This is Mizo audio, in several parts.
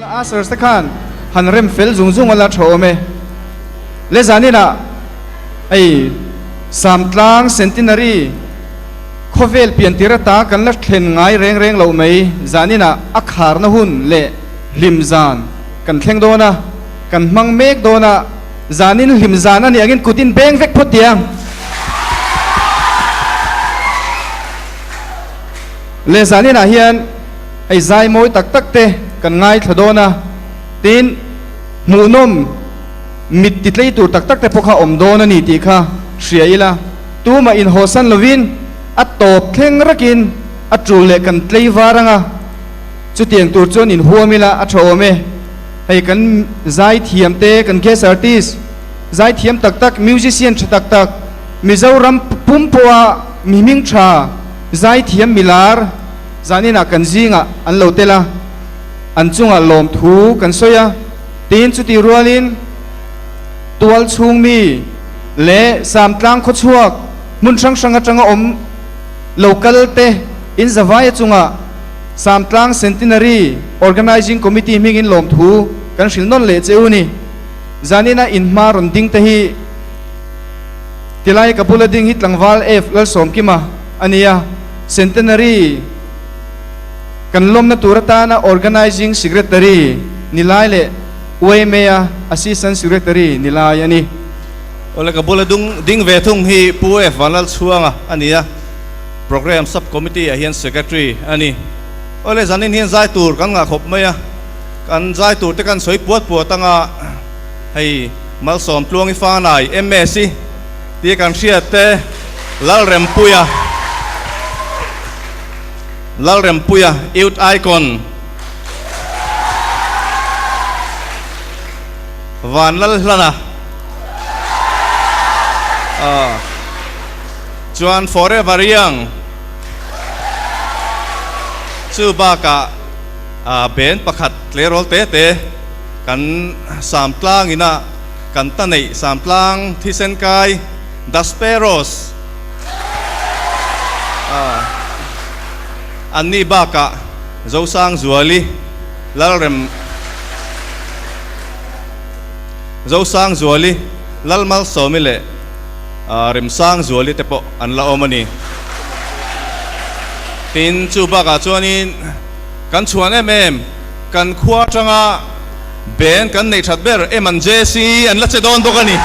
Ushers te khan han rem fel zung zung a la tha awm e. Le zaninah hei Samtlang Centenary khawvel pian tir ata kan la thlen ngai reng reng loh mai zaninah a kharna hun leh hlim zan kan thleng dawn a, kan hmang mek dawn a, zanin hlim zan a nih angin kut in beng vek phawt tiang. Le zaninah hian hei zai mawi tak tak te kan ngaithla dawn a, tin hmuhnawm mit ti tlei tur tak tak te pawh kha awm dawn a ni tih kha hria ila, tumah inhawsan lovin a tawp thleng rakin a tul leh kan tlei var anga chutiang tur chuan inhuam ila a tha awm e. Hei kan zai thiam te, kan guest artist zai thiam tak tak, musician tha tak tak, Mizoram pum pawha mi hming tha zai thiam milar zaninah kan zingah an lo tel a, an chungah lawmthu kan sawi a. Tin, chutih rualin tual chhung mi leh Samtlang khawchhuak hmun hrang hrang atanga awm local te in zavaia chungah Samtlang Centenary Organising Committee hmingin lawmthu kan hrilh nawn leh che u ni. Zanina inhma rawn ding te hi tilai ka bula ding hi tlangval F Lalsawmkima a ni a, Centenary Kan lawmna tur atana Organising Secretary ni lai leh YMA-a Assistant Secretary ni lai a ni. Awle ka bula dung ding ve thung hi Pu F Vanlalchhuanga a ni a, Programme Sub Committee ah hian Secretary a ni. Awle zanin hian zai tur kan ngah khawp mai a, kan zai tur te kan sawi puat puat anga hei Malsawm Tluangi Fanai MS tia kan hriat te Lalrempuia, Lalrempuia Youth Icon Vanlalhlana chuan Forever Young chu bakah band pakhat tleirawl te te kan Samtlang ina kan ta neih Samtlang thisen kai The Sparrows An nih bakah Zosangzuali Lalrem Zosangzuali Lalmalsawmi leh Remsangzuali te pawh an la awm a ni. Tin, chu bakah chuanin kan chhuan em em, kan khua atanga band kan neih that ber em an JC an la che dawn bawk a ni.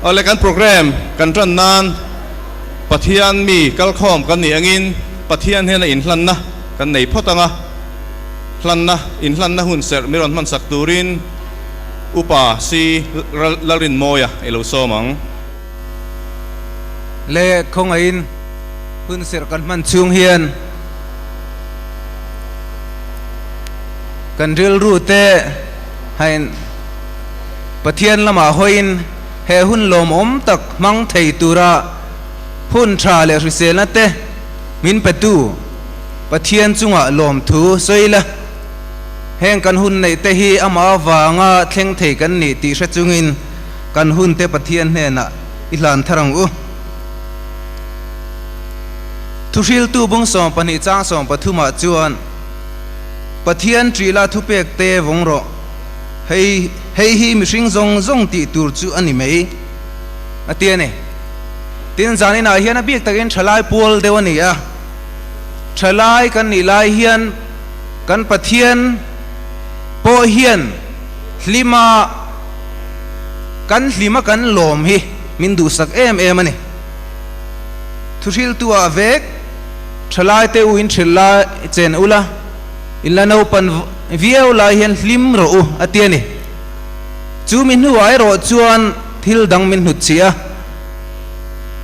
Awle kan program kan tan nan Pathian mi kalkhawm kan nih angin Pathian hian a inhlanna kan nei phawt anga, hlanna inhlanna hun serh mi rawn hmansak turin Upa Si Lalrinmawia i lo sawm ang. Le khawngaihin hun serh kan hman chhung hian kan rilru te hain Pathian lamah hawiin he hun lawmawm tak hmang thei tura hun tha leh hriselna te min petu Pathian chungah lawmthu sawi la. Heng kan hun neih te hi amah avanga thleng thei kan nih tih hre chungin kan hun te Pathian hnenah i hlan thar ang u. Thuhriltu bung 12 chang 13 ah chuan Pathian ṭihla thupek te vawng rawh. Hei hei hi mihring zawng zawng tih tur chu a ni mai, a ti a ni. Tin, zaninah hian a bik takin thalai pual deuh a ni a. Thalai kan nih lai hian kan Pathian pawh hian hlima kan hlima kan lawm hi min duhsak em em a ni. Thuhriltu ah vek thalai te u in hrilh lai chen ula, In la naupan viau lai hian hlim rawh u a ti a ni. Chu mi hnuah erawh chuan thil dang min hnut chih a,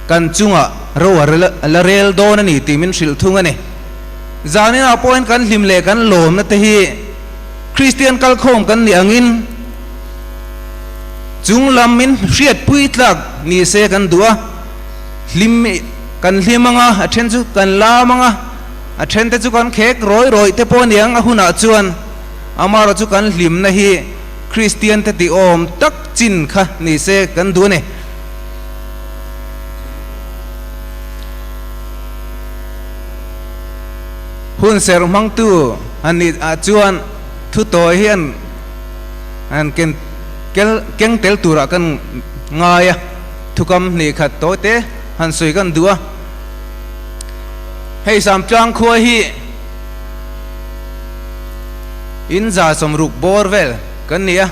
kan chungah ro a la rel dawn a ni tih min hrilh thung a ni. Zaninah pawhin kan hlim leh kan lawmna te hi Kristian kalkhawm kan nih angin chung lam min hriatpui tlak ni se kan duh a, hlim kan hlim anga a then chu kan lam anga, A thente chu kan khek rawih rawih te pawh aniang a hunah chuan amarawh chu kan hlimna hi Kristian te tih awm tak chin kha ni se kan duh a ni. Hun serh hmangtu han nih ah chuan thu tawi hi an han ken kel keng tel turah kan ngai a, thukam hnih khat tawi te han sawi kan duh a. Hei Samtlang khua hi in 160 bawr vel kan ni a,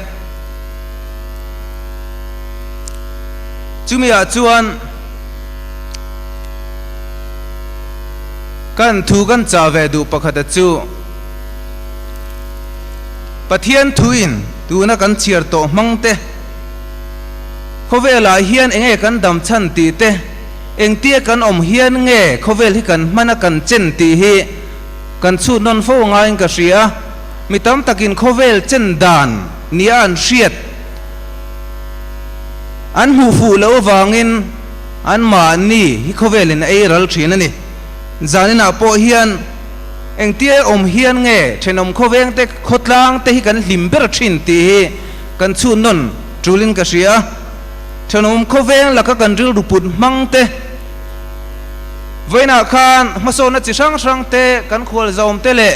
chumi ah chuan Kan thu kan chah ve duh pakhata chu Pathian thuin tuna kan chhiar tawh hmang te, khawvelah hian enge kan dam chhan tih te, engtia kan awm hian nge khawvel hi kan hmana kan chen tih hi kan chhut nawn fo ngaiin ka hria. Mi tam takin khawvel chen dan nia an hriat an hmuh fuh loh avangin, An mahni hi khawvelin a ei ral thin a ni. Zaninah pawh hian engtia awm hian nge thenawm khawveng te khawtlang te hi kan hlim ber thin tih hi kan chhun nawn tulin ka hria a. Thenawm khawveng laka kan rilru put hmang te, vawiinah khan hmasawnna chi hrang hrang te kan khual zawm te leh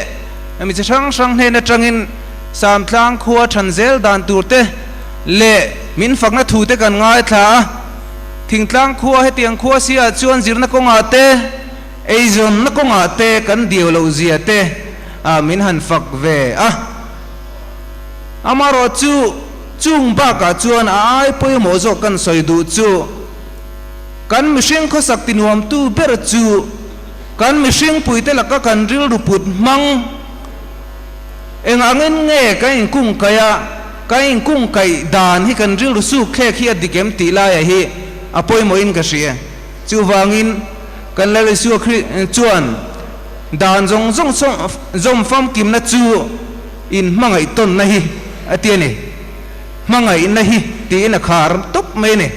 mi chi hrang hrang hnen atangin Samtlang khua than zel dan tur te leh min fakna thu te kan ngaithla a. Thingtlang khua hetiang khua siah chuan zirna kawngah te, eizawnna kawngah te kan diau loh zia te min han fak ve a. Amaherawh chu chung bakah chuan a ai pawimawh zawk kan sawi duh chu kan mihring khawsak tinuamtu ber chu kan mihring puite laka kan rilru put hmang Eng angin nge kan inkungkaih a, kan inkungkaih dan hi kan rilru suk thlek hi a dik em tih laia hi a pawimawhin ka hria. Chuvangin kan Lal Isua Khrih chuan dan zawng zawng zawm famkimna chu in hmangaih tawnna hi a ti a ni. Hmangaihna hi tiin a khar tawp mai a ni.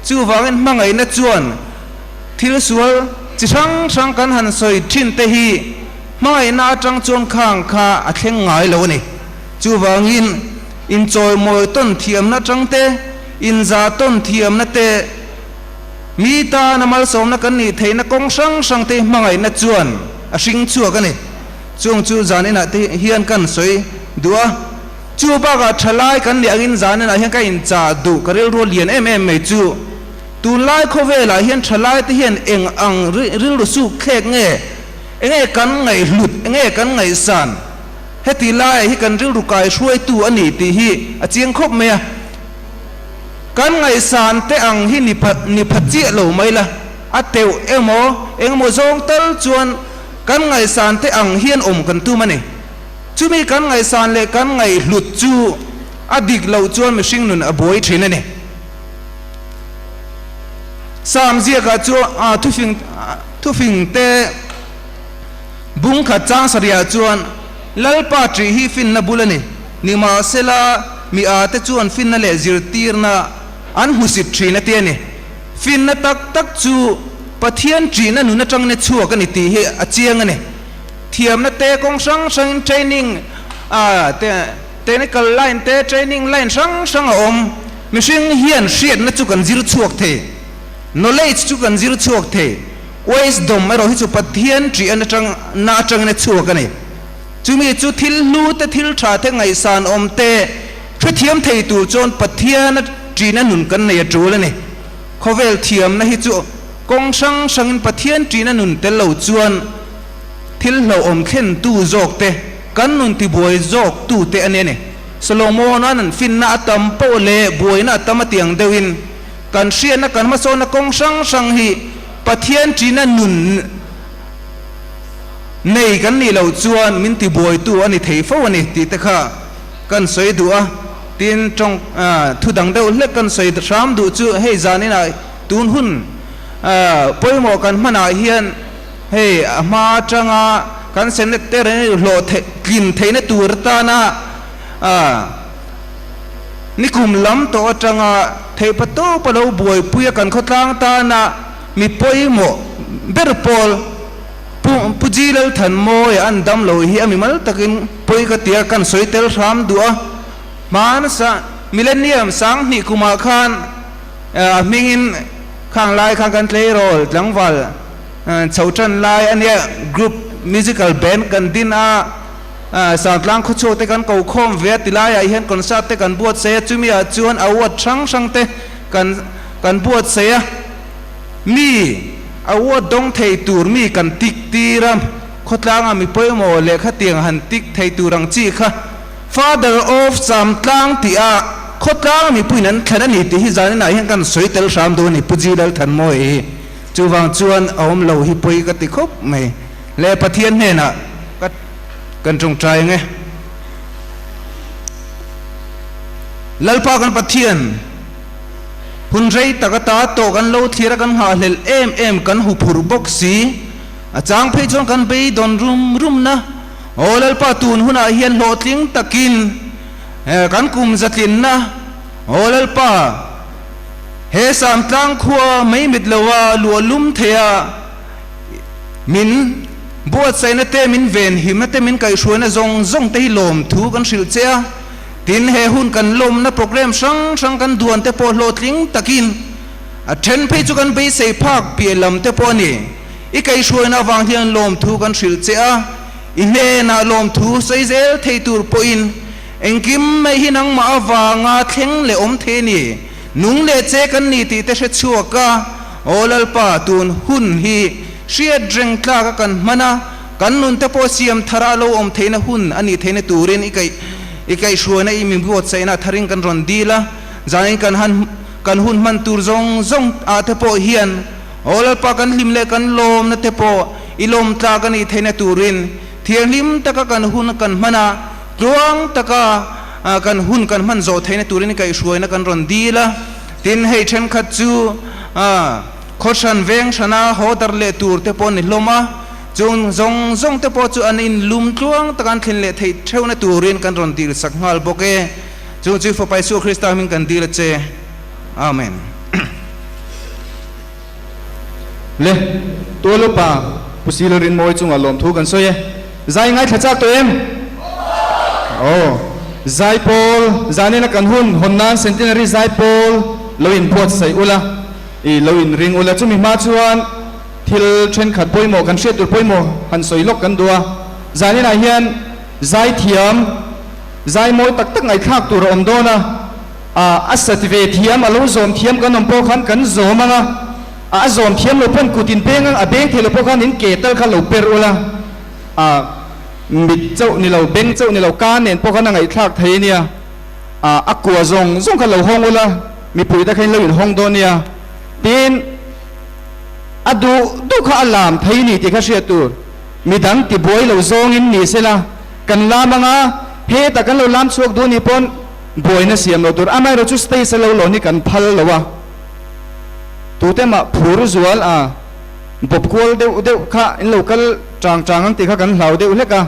Chuvangin hmangaihna chuan thil sual chi hrang hrang kan han sawi thin te hi Hmangaihna atang chuan khang kha a thleng ngai lo a ni. Chuvangin, inchawimawi tawn thiamna atang te, inzah tawn thiamna te, mi tana malsawmna kan nih theihna kawng hrang hrang te hi hmangaihna chuan a hring chhuak a ni. Chung chu zan inah te hian kan sawi duh a. Chu bakah thalai kan nih angin zan inah hian ka inchah duh ka rilru lian em em mai chu. Tunlai khawvelah hian thalai te hian eng ang rilru suk thlek nge? Enge kan ngaihhlut, enge kan ngaihsan? Heti laiah hi kan rilru kai hruaitu a ni tih hi a chiang khawp mai a. Kan ngaihsan te ang hi ni pha ni pha chiah lo mai la, a teuh emaw engemaw zawng tal chuan kan ngaihsan te ang hian awm kan tum a ni. Chumi kan ngaihsan leh kan ngaihhlut chu a dik loh chuan mihring nun a buai thin a ni. Sam ziakah chuan thufing thufing te bung khat chang sarihah chuan Lalpa ṭih hi finna bul a ni. Nimahsela mi â te chuan finna leh zirtirna an hmusit ṭhin a ti a ni. Finna tak tak chu Pathian ṭihna nun aṭangin a chhuak a ni tih hi a chiang a ni. Thiamna te kawng hrang hrangin training te technical line te training line hrang hrang a awm. Mihring hian hriatna chu kan zir chhuak thei, knowledge chu kan zir chhuak thei, wisdom erawh hi chu Pathian ṭih atang na atangin a chhuak a ni. Chumi chu thil hlu te, thil tha te, ngaihsan awm te hrethiam thei tur chuan Pathian a ṭihna nun kan nei a ṭul a ni. Khawvel thiamna hi chu kawng hrang hrangin Pathian ṭihna nun tel lo chuan thil hlauhawm thlentu zawk te, kan nun tibuai zawk tu te a ni a ni. Solomon-a'n an finna a tam poh leh buaina a tam a tiang deuhin kan hriatna kan hmasawnna kawng hrang hrang hi Pathian ṭina nun nei kan nih loh chuan min tibuaitu a ni thei fo a ni tih te kha kan sawi duh a. Tin, tawng thu dang deuh hlek kan sawi hram duh chu hei zaninah tun hun pawimawh kan hmanah hian hei a hma atanga kan Senate te reng hlawh tlin theihna tur atana nikum lam tawh atanga theihpa tawpa lo buaipui a kan khawtlang tana mi pawimawh ber pawl Pu Pu Ji Lalthanmawi an dam lo hi a mimal takin pawi ka tia kan sawi tel hram duh a. Hmansa Millennium 2000 kumah khan a hmingin khang lai khan kan tleirawl tlangval chho tan lai a nia group. Musical Band kan din a, Sangtlang khawchhuak te kan ko khawm ve a ti laiah hian concert te kan buatsaih a, chumi ah chuan award hrang hrang te kan kan buatsaih a, mi award dawng thei tur mi kan tik tir a, khawtlanga mi pawimawh leh khatiang han tik thei tur ang chi kha Father of Samtlang tih a khawtlang mipuiin an thlen a ni tih hi zaninah hian kan sawi tel hram dawn a ni Pu Ji Lalthanmawia hi. Chuvang chuan a awm lo hi pawi ka ti khawp mai le Pathian hnenah ka kan tawngtai ang e. Lalpa kan Pathian hun rei tak ata tawh kan lo thlir a kan nghahhlelh em em kan huphurh bawk si a chang phei chuan kan beidawn rum rum na aw Lalpa tun hunah hian hlawhtling takin kan kum zatlinna aw Lalpa He Samtlang khua mai mit loa luah lum theia min buatsaihna te, min venhimna te, min kaihhruaina zawng zawng te hi lawmthu kan hrilh che a. Tin, he hun kan lawmna programme hrang hrang kan duan te pawh hlawhtling takin a then phei chu kan beisei phak piah lam te pawh a ni. I kaihhruaina avang hian lawmthu kan hrilh che a, i hnenah lawmthu sawi zel thei tur pawhin Engkim mai hi nangmah avanga thleng leh awm thei a ni. Nung leh che kan ni tih te hre chhuak a, Aw Lalpa, tun hun hi hriat reng tlak a kan hman a, kan nun te pawh siam thar a lo awm theihna hun a nih theihna turin i kaih i kaihhruaina i min buatsaihna tharin kan rawn dil a, zanin kan han kan hun hman tur zawng zawng ah te pawh hian Aw Lalpa kan hlim leh kan lawmna te pawh i lawm tlak a nih theihna turin thianghlim taka kan hun kan hman a, Tluang taka kan hun kan hman zawh theihna turin kaihhruaina kan rawn dil a, tin hei thenkhat chu khaw hran veng hrana haw dar leh tur te pawh a ni hlawm a, chung zawng zawng te pawh chu an inlum tluang taka an thlen leh theih theuhna turin kan rawn dil sak nghal bawk e. Chung chu Fapa Isua Krista hming kan dil a che. Amen. Le, Tualupa Pu Silo Rinmawi chungah lawmthu kan sawi e. Zai ngaithla chak tawh em? Aw. Zaipawl, Zanina kan hun hawn nan Centenary Zaipawl lo inbuatsaih ula, i lo inring ula. Chumi hma chuan thil thenkhat pawimawh kan hriat tur pawimawh han sawi lawk kan duh a. Zaninah hian zaithiam, zai mawi tak tak ngaihthlak tur a awm dawn a. A sat ve thiam, a lo zawm thiam kan awm pawh khan kan zawm ang a. A zawm thiam lo pawn kut in peng ang, a beng thei lo pawh khan in ke tal kha lo per ula, a mit chauh ni lo, beng chauh ni lo, ka nen pawh khan a ngaihthlak thei a nia, a a kua zawng zawng kha lo hawng ula, mipui te kha in lo inhawng dawn nia, tin a duh duh kha a lam thei ni tih kha hriat tur, midang tibuai lo zawngin ni sela kan lam ang a, hetah kan lo lam chhuak duh ni pawn buaina siam lo tur, amaherawhchu stage a lo lawn hi kan phal lo a. Tute mah phur zual a, bawp kual deuh deuh kha in lo kal chang chang ang tih kha kan hlau deuh hlek a.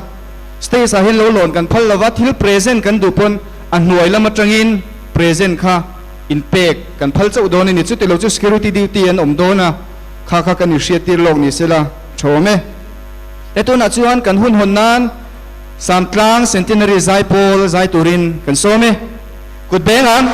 Stage ah hian lo lawn kan phal lova, thil present kan duh pawn a hnuai lam atangin present kha in pek kan phal chauh dawn a ni. Chuti lo chu security duty an awm dawn a, kha kha kan inhriattir lawk ni sela tha awm e. He tunah chuan kan hun hawn nan Samtlang Centenary Zaipawl zai turin kan sawm e. Kut beng ang.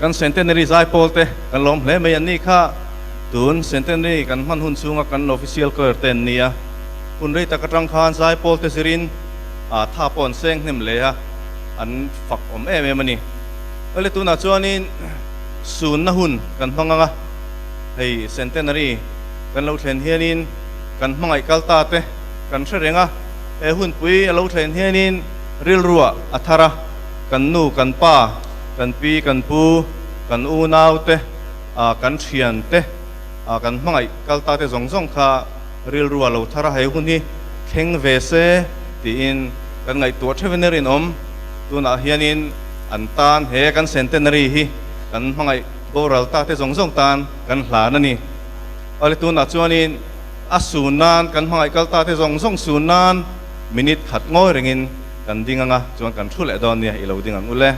Kan Centenary zaipawl te kan lawm hle mai an ni kha. Tun Centenary kan hman hun chhunga kan Official Choir te an ni a. Hun rei tak atang khan zaipawl te zirin tha pawh an seng hnem hle a, an fak awm em em a ni. Awle tunah chuanin sunna hun kan hmang ang a, hei Centenary kan lo thlen hianin kan hmangaih kal ta te kan hre reng a, he hunpui a lo thlen hianin rilruah a thar a, kan nu kan pa, kan pi kan pu, kan unau te, kan thian te, kan hmangaih kal ta te zawng zawng kha rilru a lo thar a, he hun hi thleng ve se tiin kan ngaihtuah theuhin a rinawm. Tunah hianin an tan he kan centenary hi kan hmangaih boral ta te zawng zawng tan kan hlan a ni. Awle tunah chuanin a sun nan kan hmangaih kal ta te zawng zawng sun nan minute khat ngawi rengin kan ding anga chuan kan thu leh dawn nia i lo ding ang u le.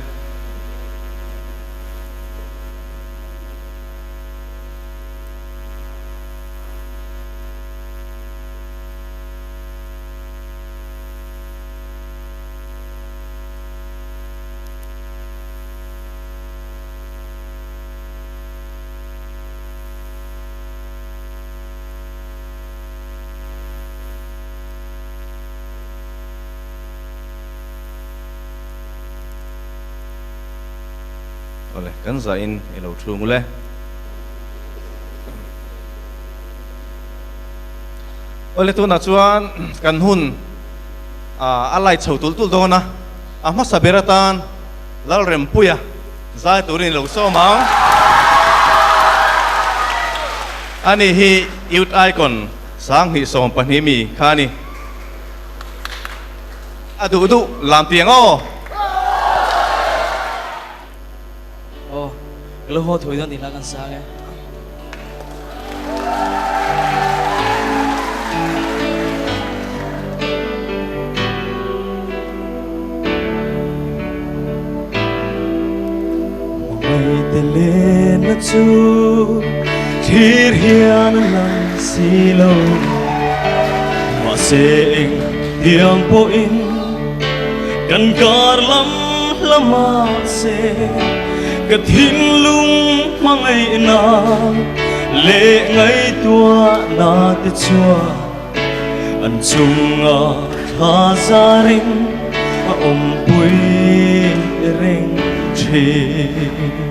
Awle, kan zahin i lo thung ule. Awle, tunah chuan kan hun a lai chho tul tul dawn a, a hmasa ber atan Lalrempuia zai turin i lo sawm ang. Ani hi Youth Icon 2012 mi kha a ni. A duh duh lam tiang aw. Aw, ka lo haw thui dawn tih hla kan sang e. Hmangaihte lenna chu thlir hian a lang si lo. Mahse eng tiang pawhin kan kar lam hla mahse ka thinlung hmangaihna leh ngaihtuahna te chuan an chunga thla zarin a awmpui reng thin.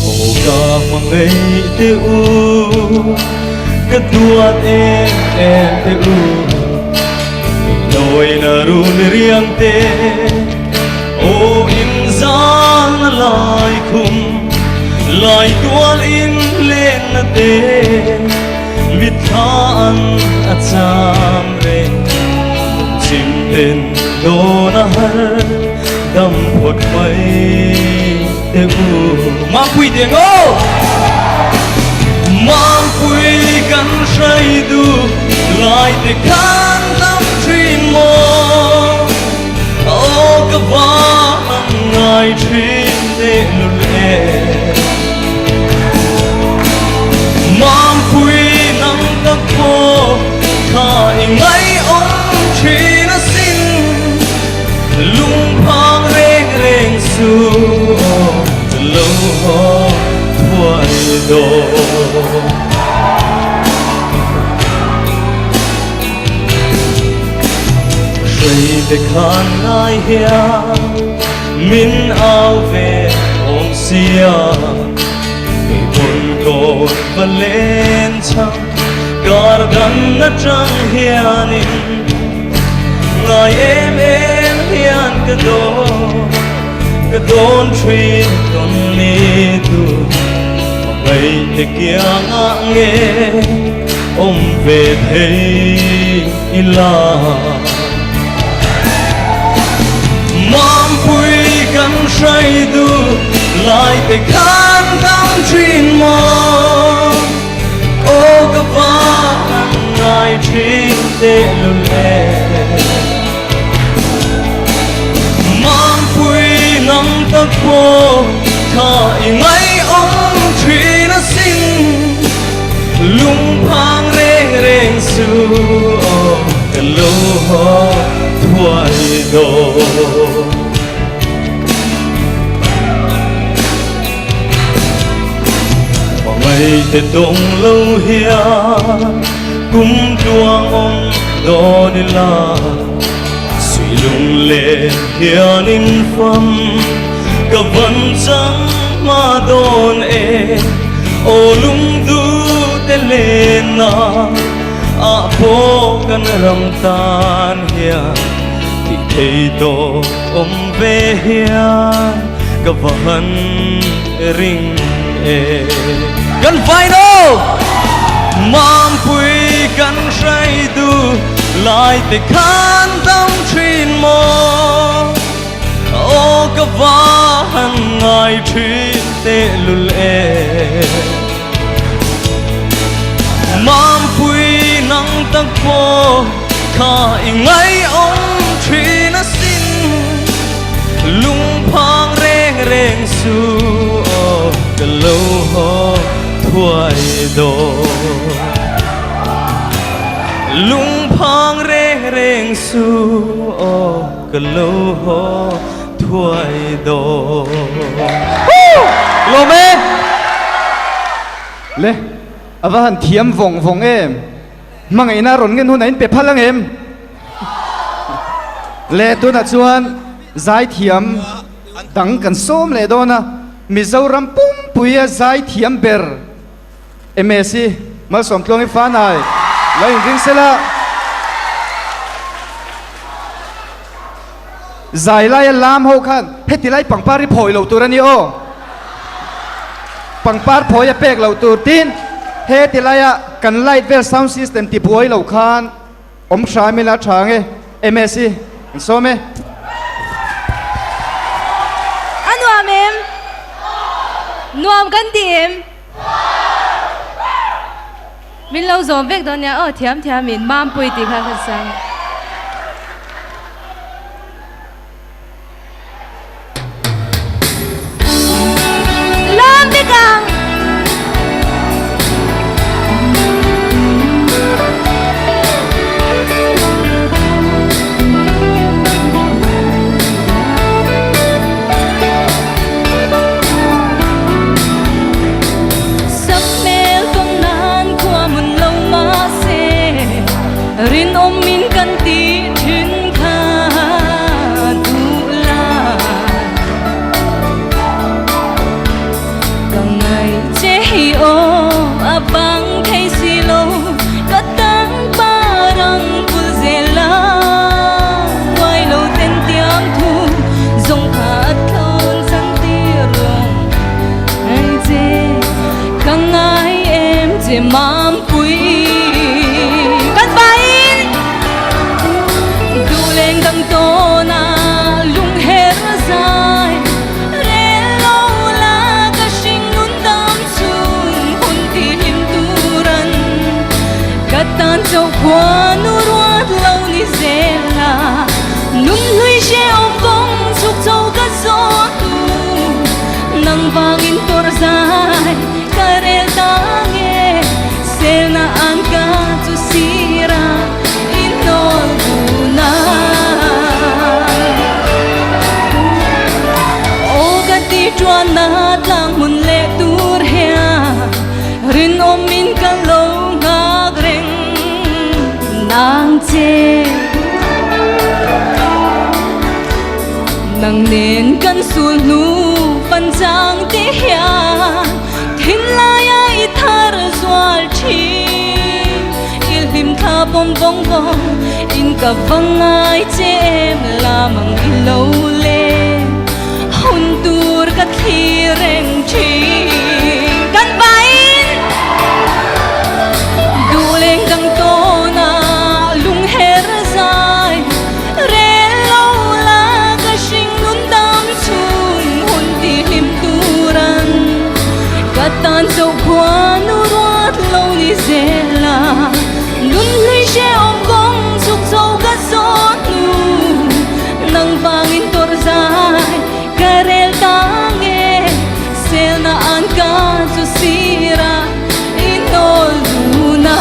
Aw ka hmangaih teh u, ka duat em em teh u, Lawina run riang te, aw in zan a lai khum, lai tual in len na te, mitthla an a cham reng, chim ten dawn a har dam phawt mai teh u. Mangpui tiang aw! Mangpui kan hrai duh lai te khan dam thin maw? Aw ka vang ngai thin tehlul e. Mangpui nang tak pawh kha i ngaihawm thin asin, lungphang reng reng suh aw lo haw thuai dawn. Hrei te khan ngai hian min au ve awm sia, kei pawn kawn va len chang kar dang atang hianin ngai em em hian ka dawn, ka dawn thin tawn ni tur hmangaih te kiangah nge awm ve thei ila. Mampui kan hrai duh lai te khan dam thin maw, aw ka van ngai thin tehlul e. Mampui nang tak pawh kha i ngaihawm thin asin, lungphang reng reng suh aw ka lo haw thuai dawn. Ngaite tawng lo hian kum tluang awm dawn ila, Suilung leh hianin fam ka van chang hma dawn e, Aw lungdu te lena ah pawh kan ram tan hian tih thei tawh awm ve hian ka va han ring e. Kan final! Mampui kan hreitu lai te khan dam thin maw? Aw ka va han ngai thin tehlul e. Mampui nang tak pawh kha i ngaihawm thin asin. Lungphang reng reng su aw ka lo haw thuai dawn. Lungphang reng reng su aw ka lo haw thuai dawn. Lawm e! Le, a va han thiam vawng vawng em! Hmangaihna rawn ngen hunah in pe phal ang em? Le tunah chuan zaithiam dang kan sawm leh dawn a, Mizoram pumpuia zaithiam ber Msi Malsawmtluangi Fanai lo inring sela. Zai laia lam ho khan heti lai pangpar hi phawi lo tur a ni aw. Pangpar phawi a pek loh tur tin heti laia kan light vel sound system ti buai lo khan awm hram ila tha ang e. Msi kan sawm e. A nuam em? Nuam kan ti em? Min lo zawm vek dawn nia aw thiam thiam in Mampui tih kha ka sang. Lam bik ang. Sak hmel tawng nan khua mun lo mahse rinawm in kan tih thin kha duh lai. Ka ngaih che hi aw a bang thei si lo ka tang par ang bul zel a uai lo ten tiang thu zawng kha a thlawn chan tir reng ai che ka ngai em che Mampui. Kan pahin duh leng dang tawn a lung her zai rel lo la ka hring nun dam chung hun ti hlim turan ka tan chauh khuanu ruat lo ni zel a nun hlui hrehawm kawng chhuk chho ka zawh tu nang vangin tawrh zai ka rel ta nge selna an ka chu sira innawl dun a aw ka ti tuan na tlang hmun leh tur hian rinawm in ka lo nghak reng nang che. Nang nen kan sul hnu fan chang te hian thinlaia i thar zual thin. I hlim thla bawm vawng vawng in ka va ngai che em la mang i lo le hun tur ka thlir reng thin. Kan pahin duh leng dang tawn a lung her zai Rel lo la ka hring nun dam chhung hun ti hlim turan ka tan chauh khuanu ruat lo ni zel a nun hlui hrehawm kawng chhuk chho ka zawn hnu nang vangin tawrh zai ka rel ta nge selna an ka chu sira Innawl dun a.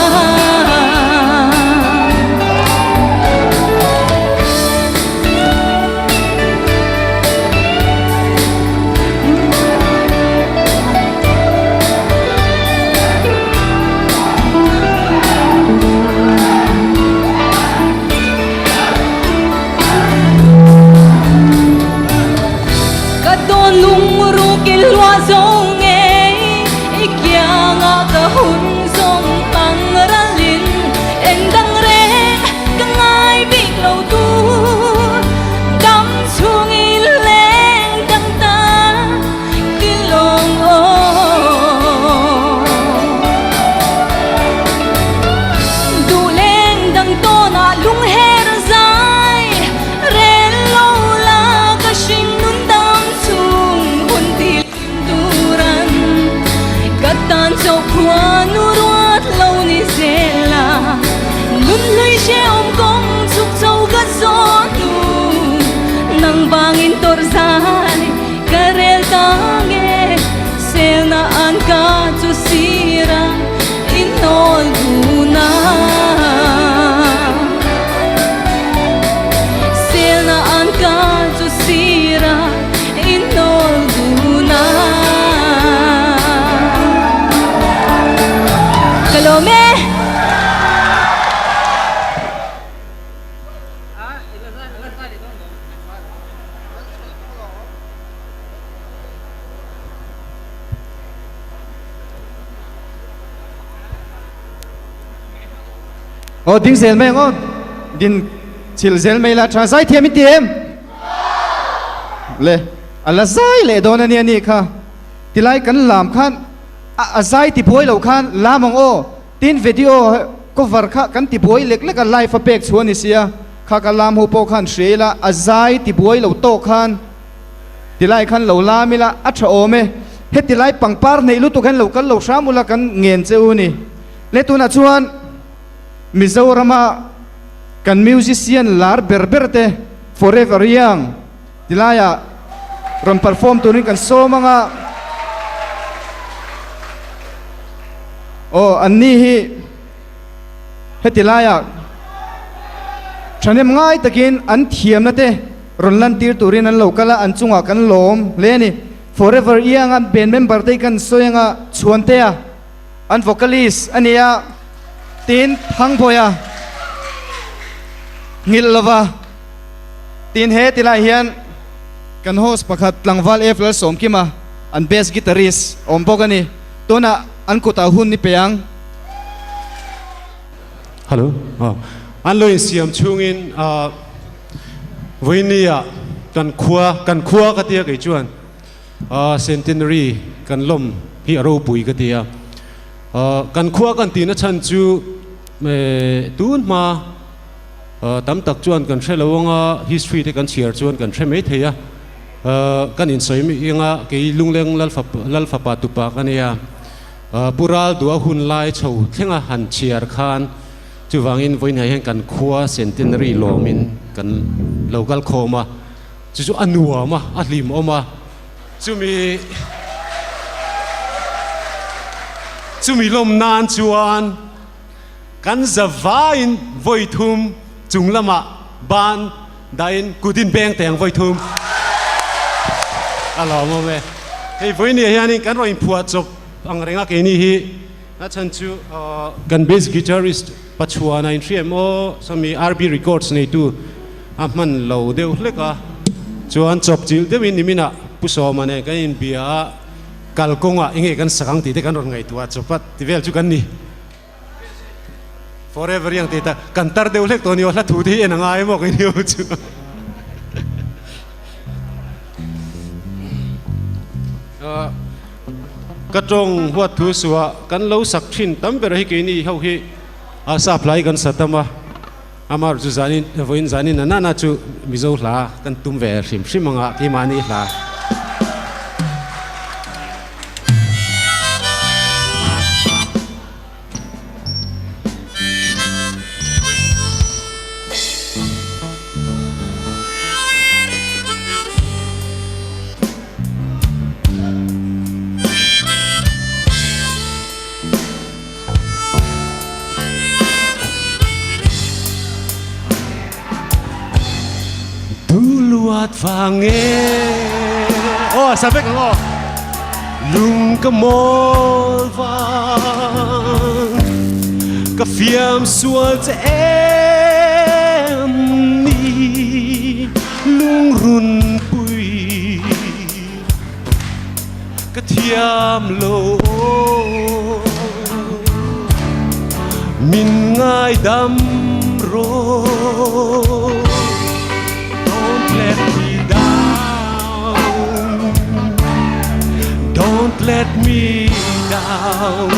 ka chu sira innawl dun a. Selna an ka chu sira innawl dun a. Ka lawm e. Aw ding zel mai ang aw din chil zel mai la tha zai thiam i ti em le a la zai leh dawn a nia nih kha tilai kan lam khan a zai ti buai lo khan lam ang aw Tin video cover kha kan ti buai lek lek a live a pek chu a ni sia, kha ka lam ho pawh khan hria ila a zai ti buai lo tawk khan tilai khan lo lam ila a tha awm e, heti lai pangpar hneih lutuk hian lo kal lo hram ula kan ngen che u ni. Le tunah chuan Mizorama kan musician lar ber ber te Forever Young tilaiah rawn perform turin kan sawm ang a. Aw, anni hi heti laiah thahnem ngai takin an thiamna te rawn lantir turin an lo kal a, an chungah kan lawm hle a ni. Forever Young a band member te hi kan sawi anga Chhuantea an vocalist a ni a, tin Thangbawiha nghilh lova tin he ti lai hian kan host pakhat tlangval F Lalsawmkima an bass guitarist awm bawk a ni. Tunah an kutah hun ni pe ang. Hello. An lo insiam chhungin Vawinia kan khua, kan khua ka tia kei chuan Centenary kan lawm hi a ropui ka tia. Kan khua kan tihna chhan chu tun hma tam tak chuan kan hre lo anga history te kan chhiar chuan kan hre mai thei a. Kan insawi mi inga kei Lungleng Lalfapa tupa ka nia. Pu Ral Dua hun lai chho thlenga han chhiar khan chuvangin vawiinah hian kan khua Centenary lawmin kan lo kal khawm a, chu chu a nuam a, a hlimawm a. Chumi chumi lawm nan chuan kan zavaiin vawi thum chung lamah ban Dain kut in beng teng vawi thum a lawm awm e. Hei vawinia hianin kan rawn inphuah chawp ang reng a keini hi a chhan chu kan bass guitarist Pachuana in hria em aw sawmi RB Records neitu a hman lo deuh hlek a chuan chawp chilh deuhin niminah Pu Sawma nen kan inbia a kalkawngah enge kan sak ang tih te kan rawn ngaihtuah chawp a ti vel chu kan ni. Forever young tih ta kan tar deuh hlek tawh a ni aw hla thu te hi en a ngai maw ka ni aw chu. Ka tawng huat thu suah kan lo sak thin tam ber hi keini ho hi a sap hla hi kan sa tam a, amah erawh chu zanin vawiin zanin na nana chu Mizo hla kan tum ve hrim hrim anga keimahni hla. Duhluat vang e Aw sa vek ang aw Lung ka mawl vang Ka fiam sual che em ni Lungrun pui Ka thiam lo Min ngaidam rawh Don't let me down Don't let me down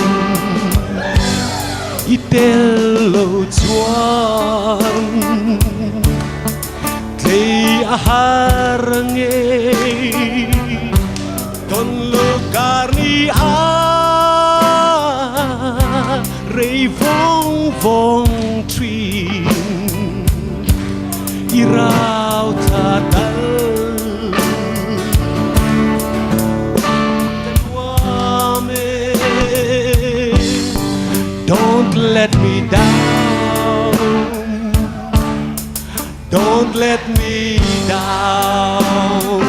I tel lo chuan Tlei a har ngei Ton lo kar ni a rei vawng vawng thin I rau thla tal Ka nuam e. Don't let me down Don't let me down.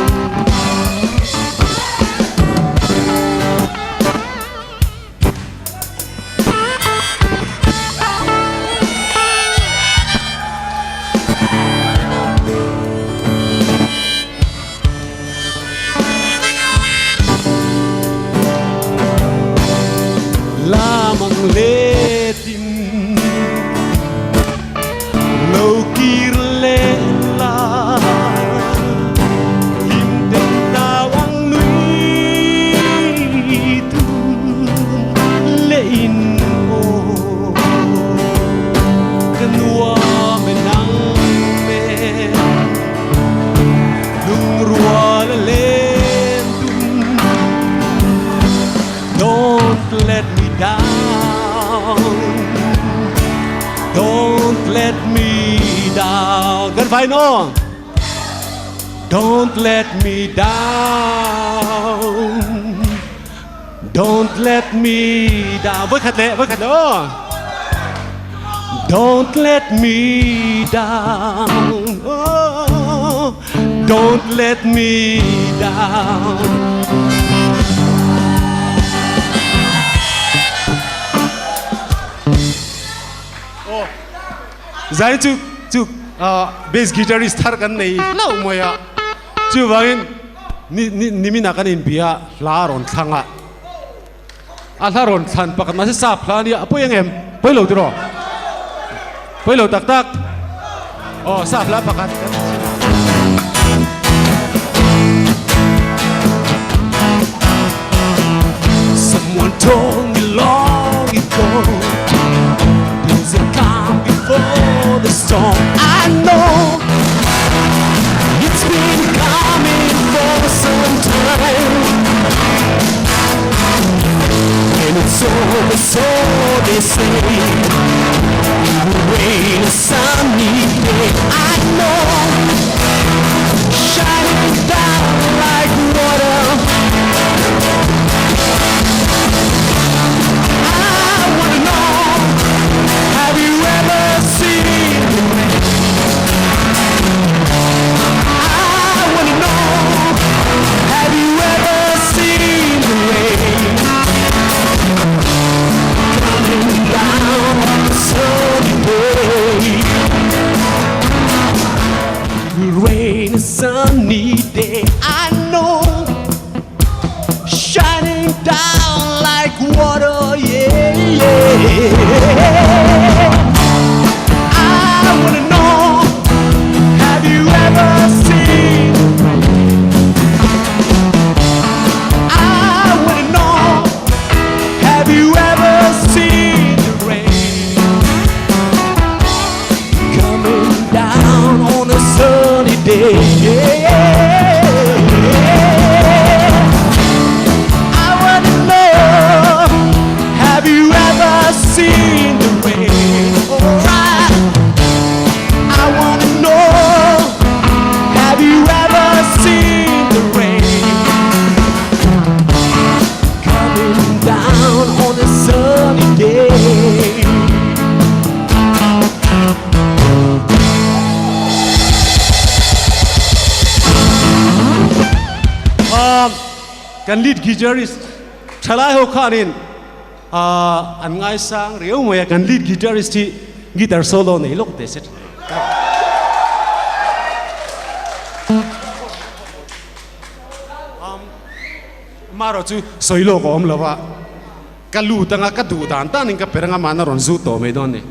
Lamang letin lo kir leh la hlim ten nau ang nui tu leh in aw ka nuam e nang men lungrual a len tum Don't let me down Don't let me down Kan fai no Don't let me down Don't let me down Voi khat leh voi khat leh aw Don't let me down oh, Don't let me down. Zai chu chu bass guitarist thar kan nei hlauh mai a, chuvangin ni ni niminah kan inbia hla a rawn thlang a, a hla rawn thlan pakhat mahse sap hla a nia, a pawi ang em? Pawi lo tiraw? Pawi lo tak tak. Aw sap hla pakhat kan chhin a. Someone told me long ago There's a calm before the storm I know It's been coming for some time And it's over so they say It will rain a sunny day I know Shining down like water I wanna know Have you ever seen the rain? I wanna know Have you ever seen the rain? Coming down on a sunny day Will rain a sunny day I know Shining down like water yeah, yeah. I wanna know Have you ever seen I wanna know Have you ever seen the rain Coming down on a sunny day yeah. I wanna know Have you ever seen the rain? Alright I wanna know Have you ever seen the rain Coming down on a sunny day Kan lead guitarist thalai ho khanin an ngaisang riau mai a, kan lead guitarist hi guitar solo nei lawk teh se tha. Marawh chu sawi lawk a awm lo a, ka lut anga ka duh dan danin ka per anga mahna rawn zu tawh mai dawn a ni.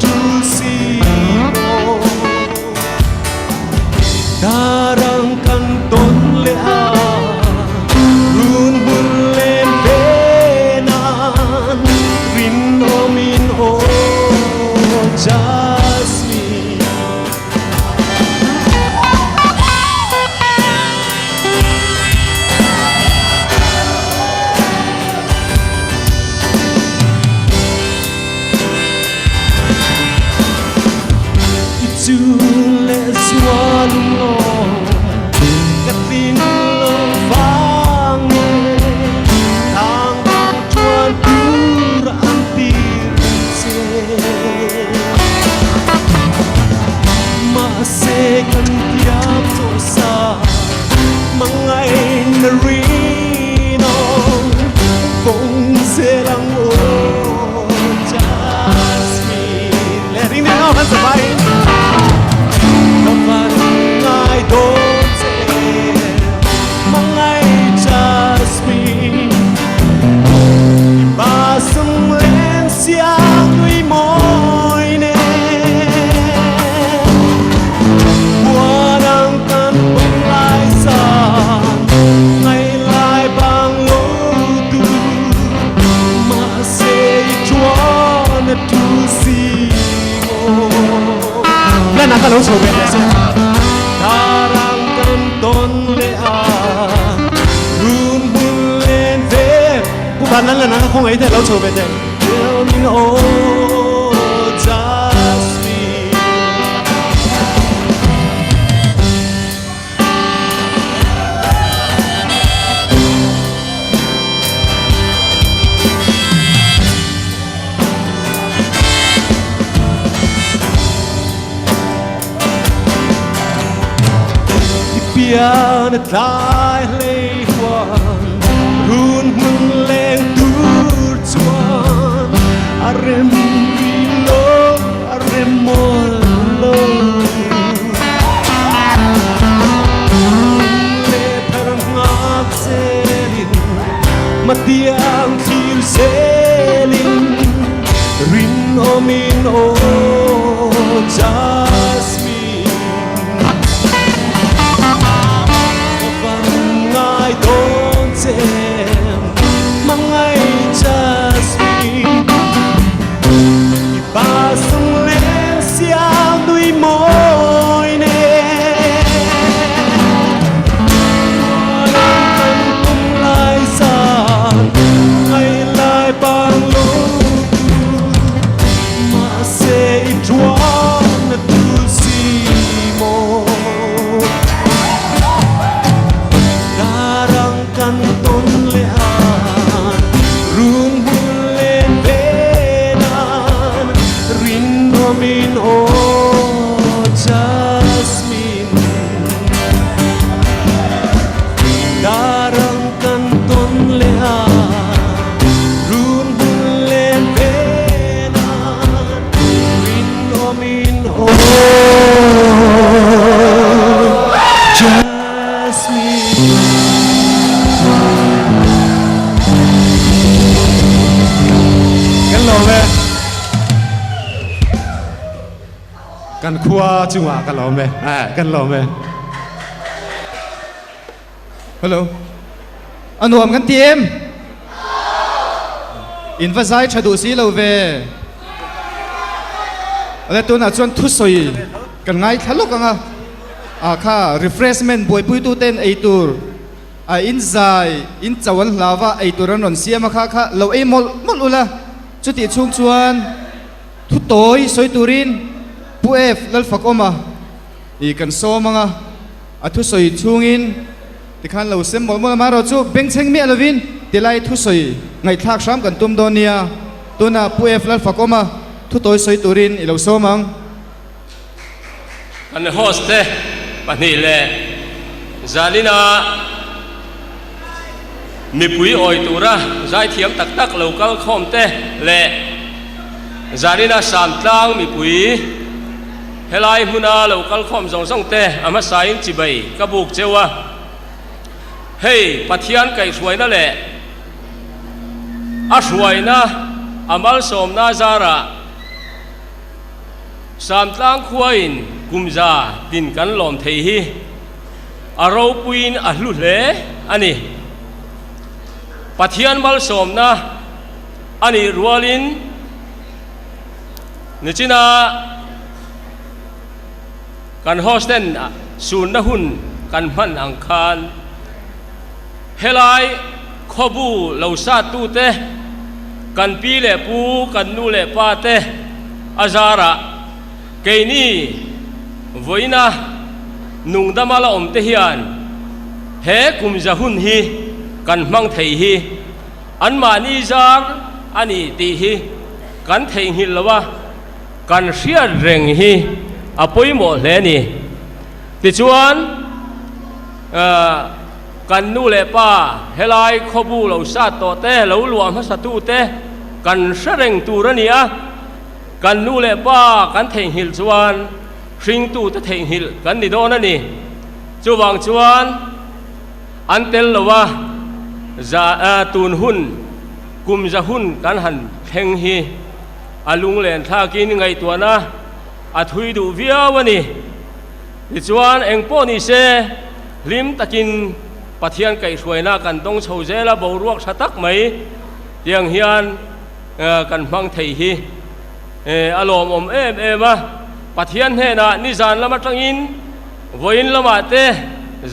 tul si maw. Darang kan tawn leh a, run hmun len ve nan rinawmin aw Jasmine. I chu leh zual lawng ka tling lo vang e tlang bang chuan tur an tir che mahse kan tiam tawh sa mangaina rinawm kawng zel ang aw Jasmine leh ring ring ho kan sa in ka van ngai dawn che mangai Jasmine i ba sung leng siang nui mawi nen Khua đang kan bawng lai san ngày lai bang lo tu mahse i chuan a tu si maw. Lan ah ka lo chho ve teh se. Darang kan tawn leh a run hmun len ve. Pu Van Lan Lan ah ka khawngaih teh lo chho ve teh. Tell me oh Jasmine. I pian a tlai hlei huan run hmun leng tur chuan a rem rih lo a rem mawl lo. Leh thar nghak zelin matiang thlir zelin rinawmin aw Jasmine. Ka van ngai dawn che hmangaih Jasmine. I pa sung leng siang nui mawi nen. Khualang kan tum lai zan ngai lai bang lo tu. Mahse i tuan a tul si maw. Darang kan tawn leh an run hmun len ve nan rinawmin aw Jasmine. Darang kan tawn leh an run hmun len ve nan rinawmin aw Jasmine. Kan lawm e. Kan khua chungah ka lawm e. Kan lawm e. Hello. A nuam kan ti em? In va zai tha duh si lo ve. Ale tunah chuan thusawi kan ngaithla lawk ang a. Ah kha refreshment buaipui tu ten ei tur a in zai in cho an hlau a ei tur an rawn siam a kha kha lo ei mawlh mawlh ula chutih chhung chuan thu tawi sawi turin Pu F Lalfakawma i kan sawm ang a a thusawi chhungin tikhan lo sem mawlh mawlh amaherawh chu bengchheng miah lovin tilai thusawi ngaihthlak hram kan tum dawn nia tunah Pu F Lalfakawma thu tawi sawi turin i lo sawm ang. Kan host te pahnih leh Zalina mipui awi tura zaithiam tak tak lo kal khawm te leh Zalina Samtlang mipui helai hmuna lo kal khawm zawng zawng te a hmasain chibai ka buk cheu a. Hei Pathian kaihhruaina leh a hruaina a malsawmna zarah. Samtlang khuain kumza tin kan lawm thei hi a ropuiin a hlu hle a ni. Pathian malsawmna a nih rualin nichina kan host ten sunna hun kan hman ang khan helai khawbu lo sattute kan pi leh pu, kan nu leh pa te a zarah keini vawiina nungdama la awm te hian he kumza hun hi kan hmang thei hi anmahni zar a ni tih hi kan theihnghilh lo a, kan hriat reng hi a pawimawh hle a ni. Tichuan, kan nu leh pa helai khawbu lo sat tawh te, lo luah hmasa tu te kan hre reng tur a ni a, kan nu leh pa kan theihnghilh chuan hringtu te theihnghilh kan ni dawn a ni. Chuvang chuan an tel lo a, za tun hun kum za hun kan han thleng hi a lunglen thlakin ngaihtuahna a thui duh viau a ni. Tichuan, eng pawh ni se, hlim takin Pathian kaihhruaina kan dawng chho zel a, boruak tha tak mai tiang hian kan hmang thei hi a lawmawm em em a. Pathian hnenah nizan lam atangin vawiin lamah te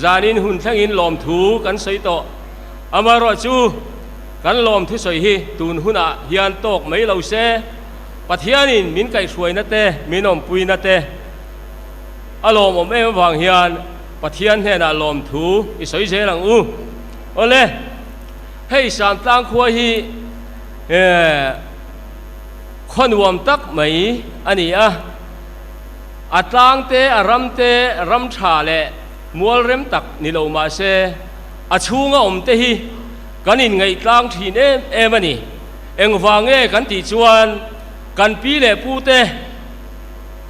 zanin hun thlengin lawmthu kan sawi tawh. Amaherawhchu, kan lawmthu sawi hi tun hunah hian tawk mai lo se, Pathianin min kaihhruaina te, min awmpuina te a lawmawm em avang hian Pathian hnenah lawmthu i sawi zel ang u. Awle, hei Samtlang khua hi khaw nuam tak mai a ni a, a tlang te, a ram te, ram tha leh mual rem tak ni lo mah se a chhunga awm te hi kan inngaihtlang thin em em a ni. Engvang nge kan tih chuan kan pi leh pu te,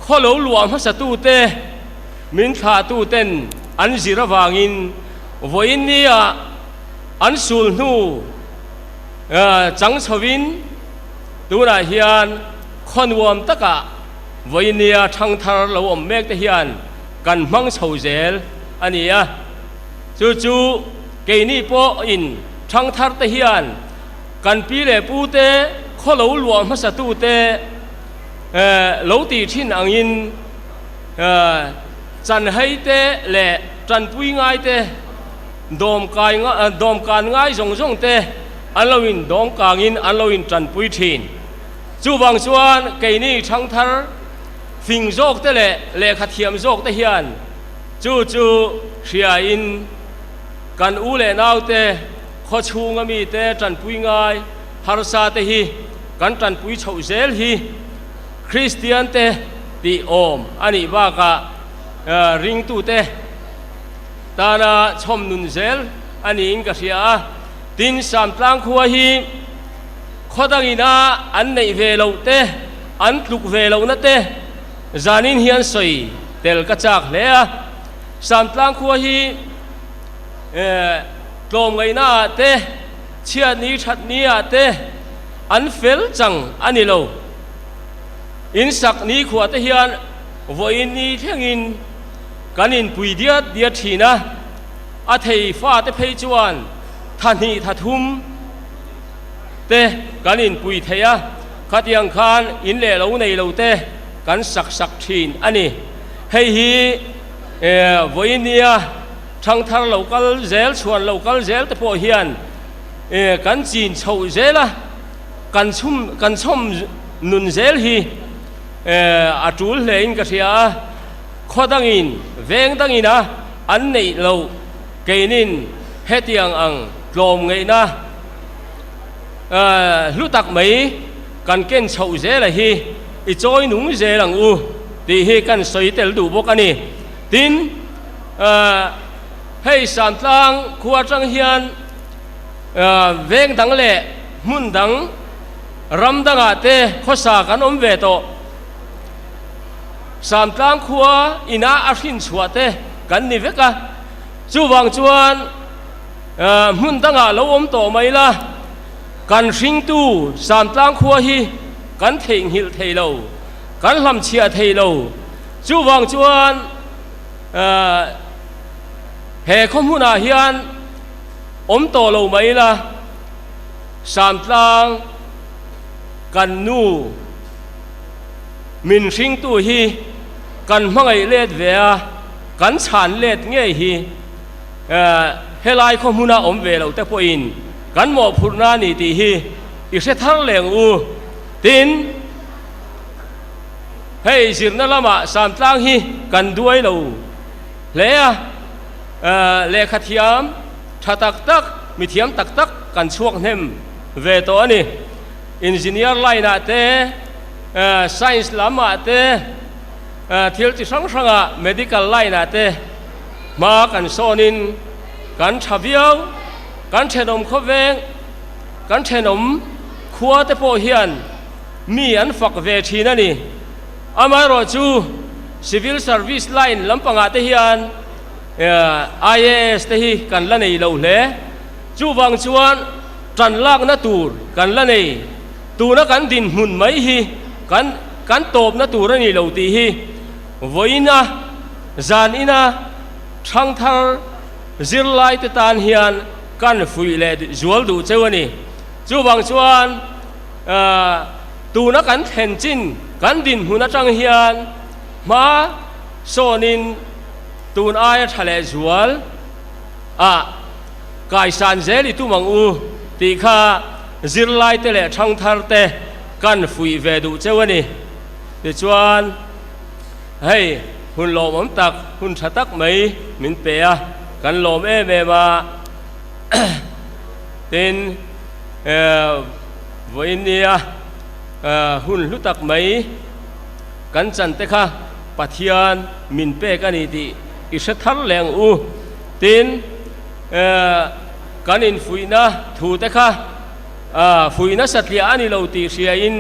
khaw lo luah hmasa tu te, min thlah tu ten an zir avangin vawiin nia an sul hnu chang chhovin tunah hian khaw nuam takah vawiin nia thangthar lo awm mek te hian kan hmang chho zel a ni a. Chu chu keini pawhin thangthar te hian Kan pi leh pu te, khaw lo luah hmasa tu te lo tih thin angin chanhei te leh tanpui ngai te, dawmkai dawmkan ngai zawng zawng te an lo in dawmkangin an lo in tanpui thin. Chuvang chuan keini thangthar fing zawk te leh lehkha thiam zawk te hian chu chu hriain kan u leh nau te, Khaw chhunga mite tanpui ngai harsa te hi kan tanpui chhoh zel hi Kristian te tih awm a nih bakah ringtute tana chhawm nun zel a niin ka hria a. Tin, Samtlang khua hi khaw dangina an neih ve loh te, an tluk ve lohna te zanin hian sawi tel ka chak hle a. Samtlang khua hi Tlawmngaihna ah te, chhiatni thatni ah te an fel chang a ni lo. In sak ni khuah te hian vawiin ni thlengin kan inpui diat diat thin a, a thei fa te phei chuan thahnih thathum te kan inpui thei a, khatiang khan in leh lo nei lo te kan sak sak thin a ni. Hei hi vawiin nia. Thangthar lo kal zel, chhuan lo kal zel te pawh hian kan chin chhoh zel a, kan chhum kan chhawm nun zel hi a tul hle in ka hria a, khaw dangin veng dangin a an neih loh keinin hetiang ang tlawm ngeihna hlu tak mai kan ken chhoh zel a hi i chawi nung zel ang u tih hi kan sawi tel duh bawk a ni. Tin, hei Samtlang khua atang hian veng dang leh hmun dang ram dangah te khawsa kan awm ve tawh. Samtlang khua ina a hrin chhuah te kan ni vek a, chuvang chuan hmun dangah lo awm tawh mai la, kan hringtu Samtlang khua hi kan theihnghilh thei lo. kan hlamchhiah thei lo. Chuvang chuan he khaw hmunah hian awm tawh lo mai ila, Samtlang kan nu min hringtu hi kan hmangaih let ve a, kan chhan let ngei hi helai khaw hmuna awm ve loh te pawhin kan mawhphurhna a ni tih hi i hre thar leng u. Tin, hei zirna lamah Samtlang hi kan duai lo hle a, lehkha thiam tha tak tak, mi thiam tak tak kan chhuak hnem ve tawh a ni. Engineer line ah te, science lam ah te, thil chi hrang hrang ah medical line ah te hma kan sawn in kan tha viau. Kan thenawm khawveng, kan thenawm khua te pawh hian mi an fak ve thin a ni. Amaherawh chu civil service line lampangah te hian IAS te hi kan la nei lo hle. Chuvang chuan tan lakna tur kan la nei. Tuna kan dinhmun mai hi kan kan tawpna tur a ni lo tih hi vawiina zanina thangthar zirlaite tan hian kan fuih leh zual duh cheu a ni. Chuvang chuan tuna kan thlen chin kan dinhmun atang hian hma sawnin tun aia tha leh zual a kaisan zel i tum ang u tih kha zirlaite leh thangtharte kan fuih ve duh cheu a ni. Tichuan hei hun lawmawm tak, hun tha tak mai min pe a, kan lawm em em a. Tin, vawiin nia hun hlu tak mai kan chan te kha Pathian min pek a ni tih i hre thar leh ang u. Tin, kan infuihna thu te kha fuihna satliah a ni lo tih hriain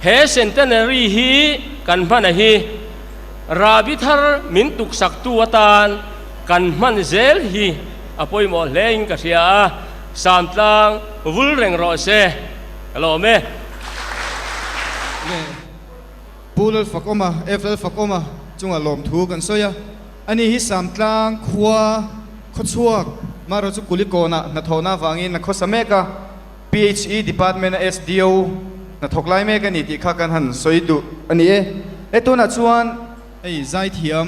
he centenary hi kan hman a hi Rabi thar min tuksaktu atan kan hman zel hi a pawimawh hle in ka hria a, Samtlang vul reng rawh se, ka lawm e. Le Pu Lalfakawma, F Lalfakawma chunga lawmthu kan sawi a, ani hi Samtlang khua khawchhuak marawh chu Kulikawnah hnathawhna avangin a khawsa mek a, PHE Department a SDO hnathawk lai mek a ni tih kha kan han sawi duh a ni e. He tunah chuan hei zaithiam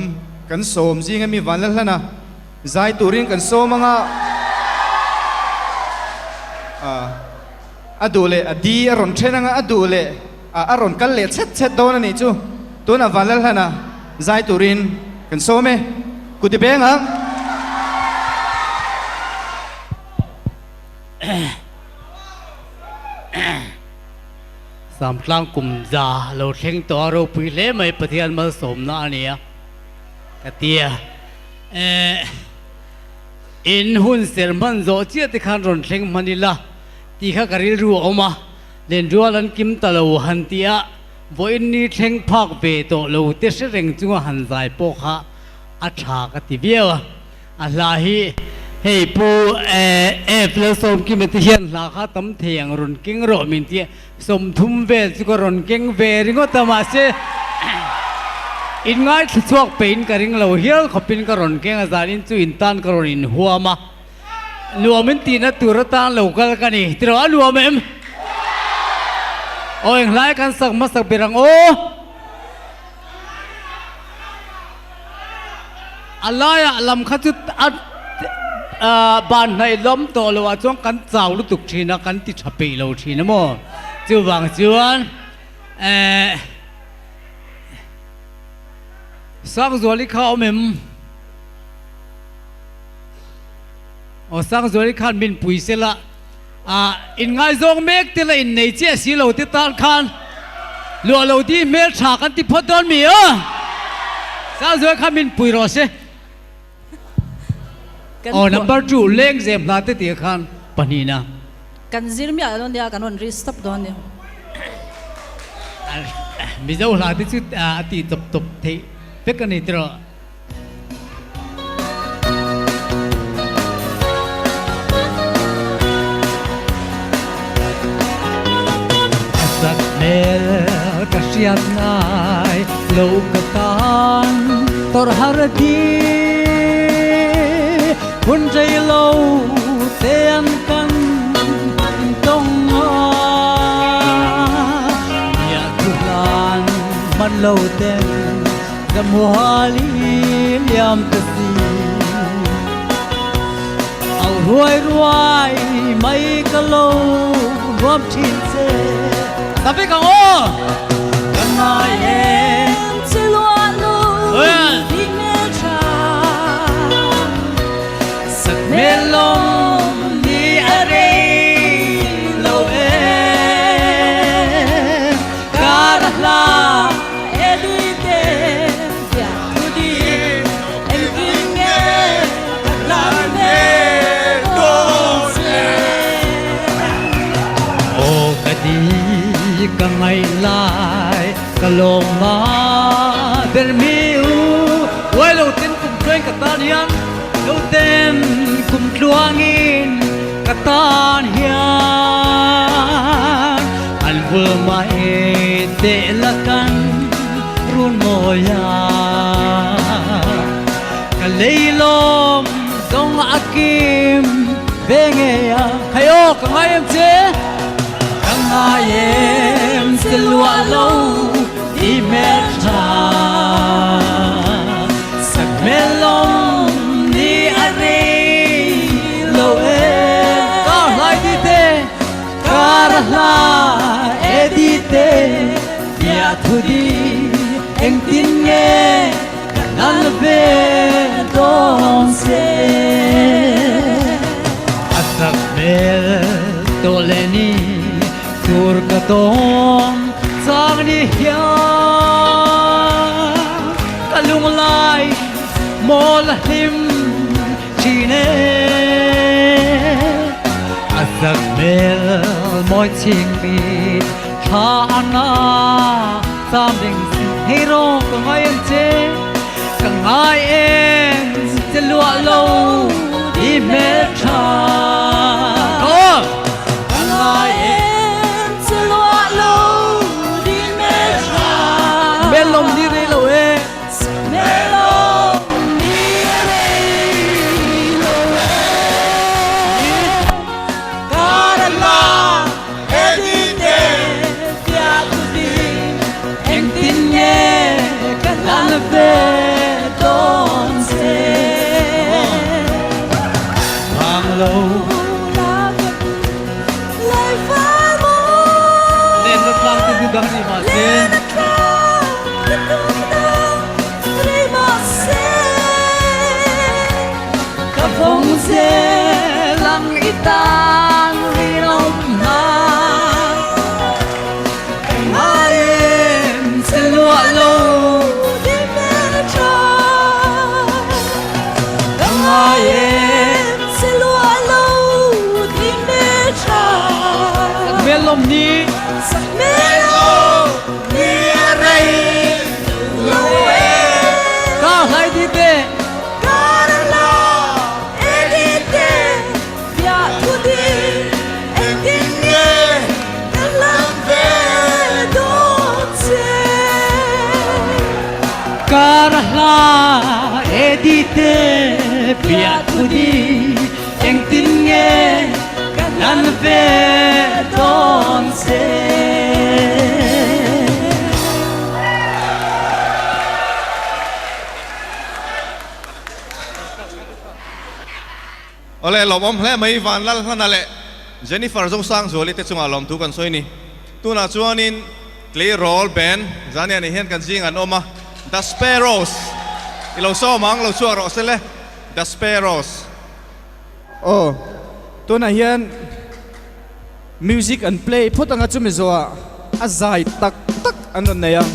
kan sawm zinga mi Vanlalhlana Zai turin kan sawm anga a duh leh a di a rawn then anga a duh leh a rawn kal leh chhet chhet dawn a nih chu. Tunah Vanlalhlana zai turin kan sawm e. Kuti beng ang. Samtlang kum za lo thleng tawh a ropui hle mai Pathian malsawmna a nia ka ti a. Eh, in hun ser hman zawh chiah te khan rawn thleng hman ila tih kha ka rilru a awm a, Lenrual an kim ta lo han tih a, vawiin ni thleng phak ve tawh lo te hre reng chunga han zai pawh kha a tha ka ti viau a. A hla hi hei Pu eh Lalsawmkima te hian hla kha tam thei ang rawn keng rawh min ti a, 30 vel chu ka rawn keng ve ringawt a, mahse in ngaithla chhuak peihin ka ring lo hial khawpin ka rawn keng a, zanin chu in tan ka rawn inhuam a, nuam in tihna tur atan lo kal ka ni tiraw a nuam em? Aw enghlai kan sak hmasak ber ang aw. A laiah lam kha chu a ban hnaih lawm tawh loh ah chuan kan chau lutuk thin a, kan ti tha peih lo thin a maw? Chuvang chuan eh Sangzuali kha awm em? Aw Sangzuali khan min pui se la. Ah, inngaizawng mek te la innei chiah si lo te tan khan luah lo di hmel tha kan ti phawt dawn mi a? Sangzuai kha min pui rawh se. Aw, number 2, lengzem hla te tih khan pahnihna. Kan zir miah lo nia, kan rawn ri stop dawn ni. Mizo hla te chu a tih tawp tawp theih vek a ni tiraw. Hmel ka hriat. hriat ngai lo ka tan tawrh har di. Hun rei lo te an kan tawng a, miah thu hlan man lo ten zamual i liam ta si. Au ruai ruai mai ka lo nuam thin che. Ta vek ang aw! Ka ngai em che luah lo ti hmel tha. Sak hmel lawm ni a rei lo em. Kar a hla e lui te fiah thu ding engtin nge ka hlan ve dawn che. Aw ka di ka ngaih lai ka lawm a ber mi u. Uai lo ten kum tluang ka tan hian lo ten kum tluangin ka tan hian an bul mai teh la kan run mawi a. Ka lei lawm zawng a kim ve ngei a. Khai aw ka ngai em che? Ka ngai em che luah lo i hmel tha. Sak hmel lawm ni a rei lo em. Ka hlai ti te, kar a hla e ti te, bia thu di engtin nge ka hlan ve dawn che. A sak hmel tawh leh ni tur ka tawn chang ni hian ka lunglai mawl a hlim thin e. A sak hmel mawi chhing mit thla a na cham ding si hei rawng ka ngai em che ka ngai em che luah lo i hmel tha ka ngai em che luah lo i hmel tha hmel lawm ni rei lo e hmel lawm ni rei lo e kar a la edite fiah thu ding engtin nge ka hlan ve dawn che vang lo Len na tlang te du dang ni mah se. Ka vawng zel ang i tan rinawm hna. Ka ngai em che luah lo di hmel tha. Ka ngai em che luah lo di hmel tha. Sak hmel lawm ni. Sak hmel lawm ni a rei lo e. Ka hlai di te. Kar a la e di te fiah thu ding engtin nge ka hlam ve dawn che. Kar a hla e di te fiah thu ding engtin nge ka hlan ve dawn che. Awle lawmawm hle mai Vanlalhlana leh Jennifer Zosangzuali te chungah lawmthu kan sawi ni. Tunah chuanin tleirawl band Zania nih hian kan zing an awm a, The Sparrows i lo sawm ang, lo chhuak rawh se le, The Sparrows. Aw, tunah hian music an play phawt anga chumi zawhah a zai tak tak an rawn nei ang.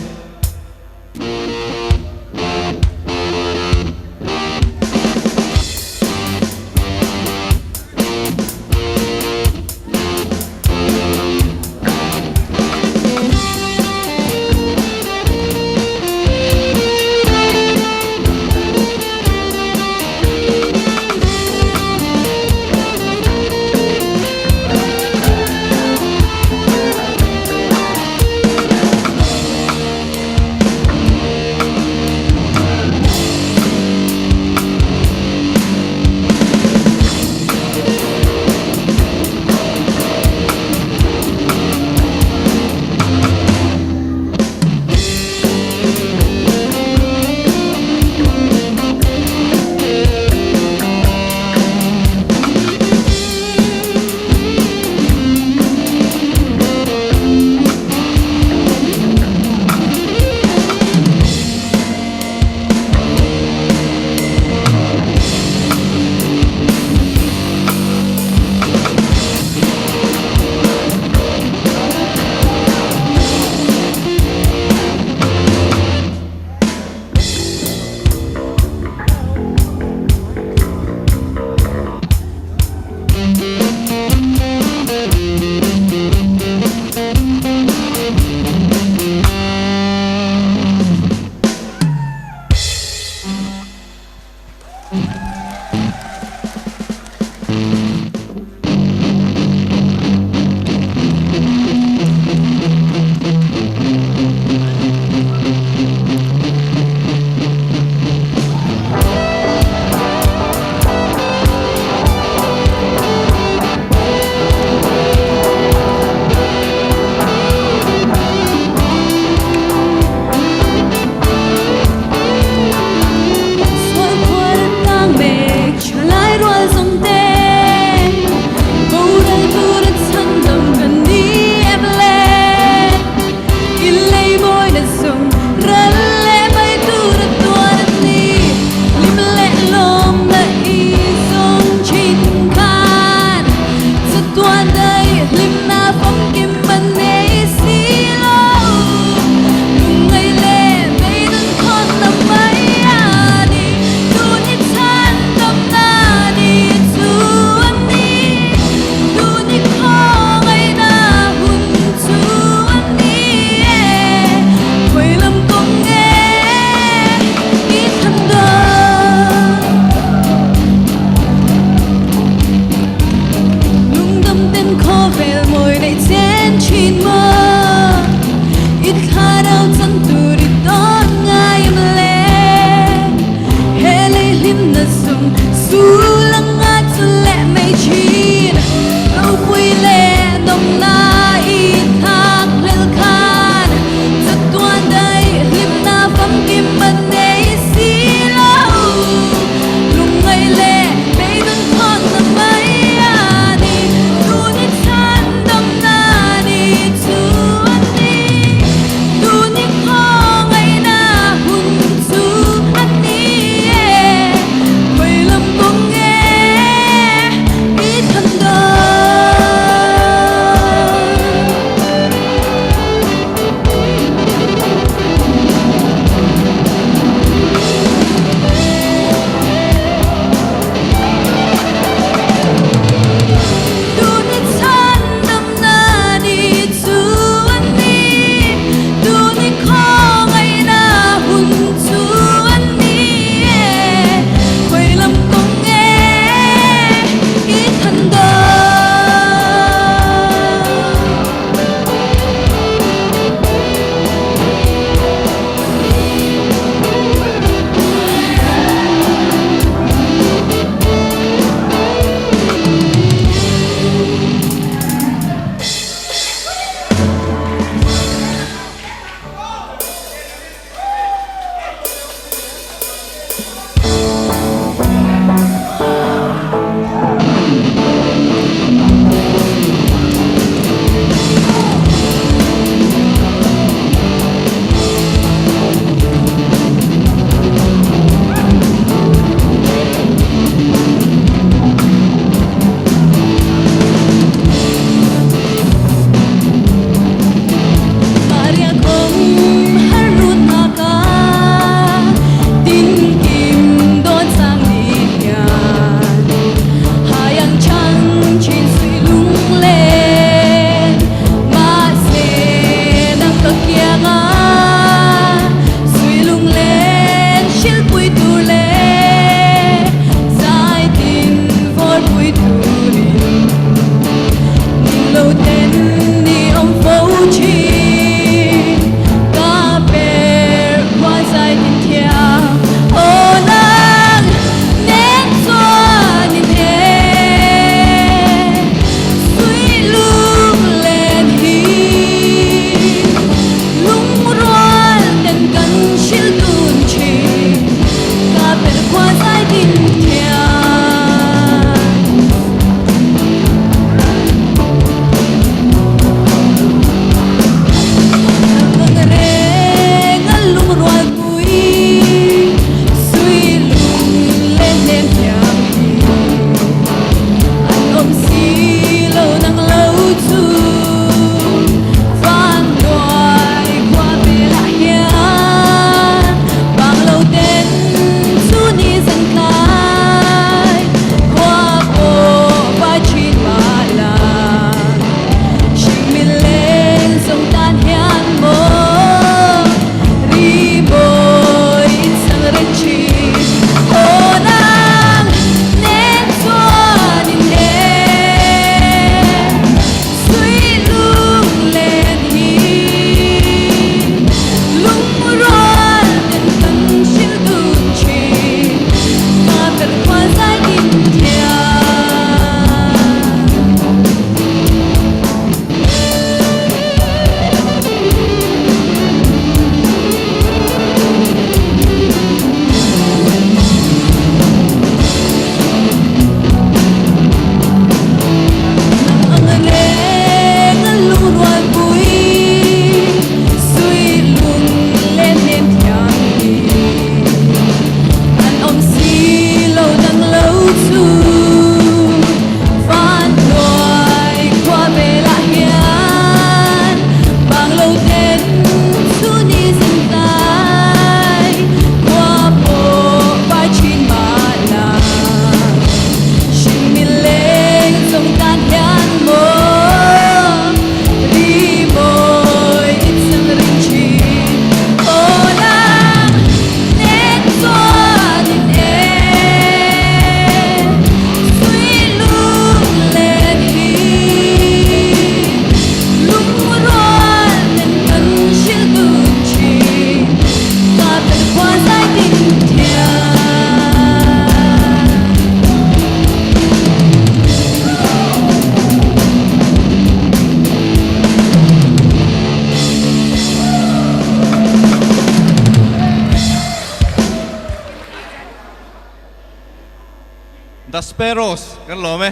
The Sparrows kan lawm e.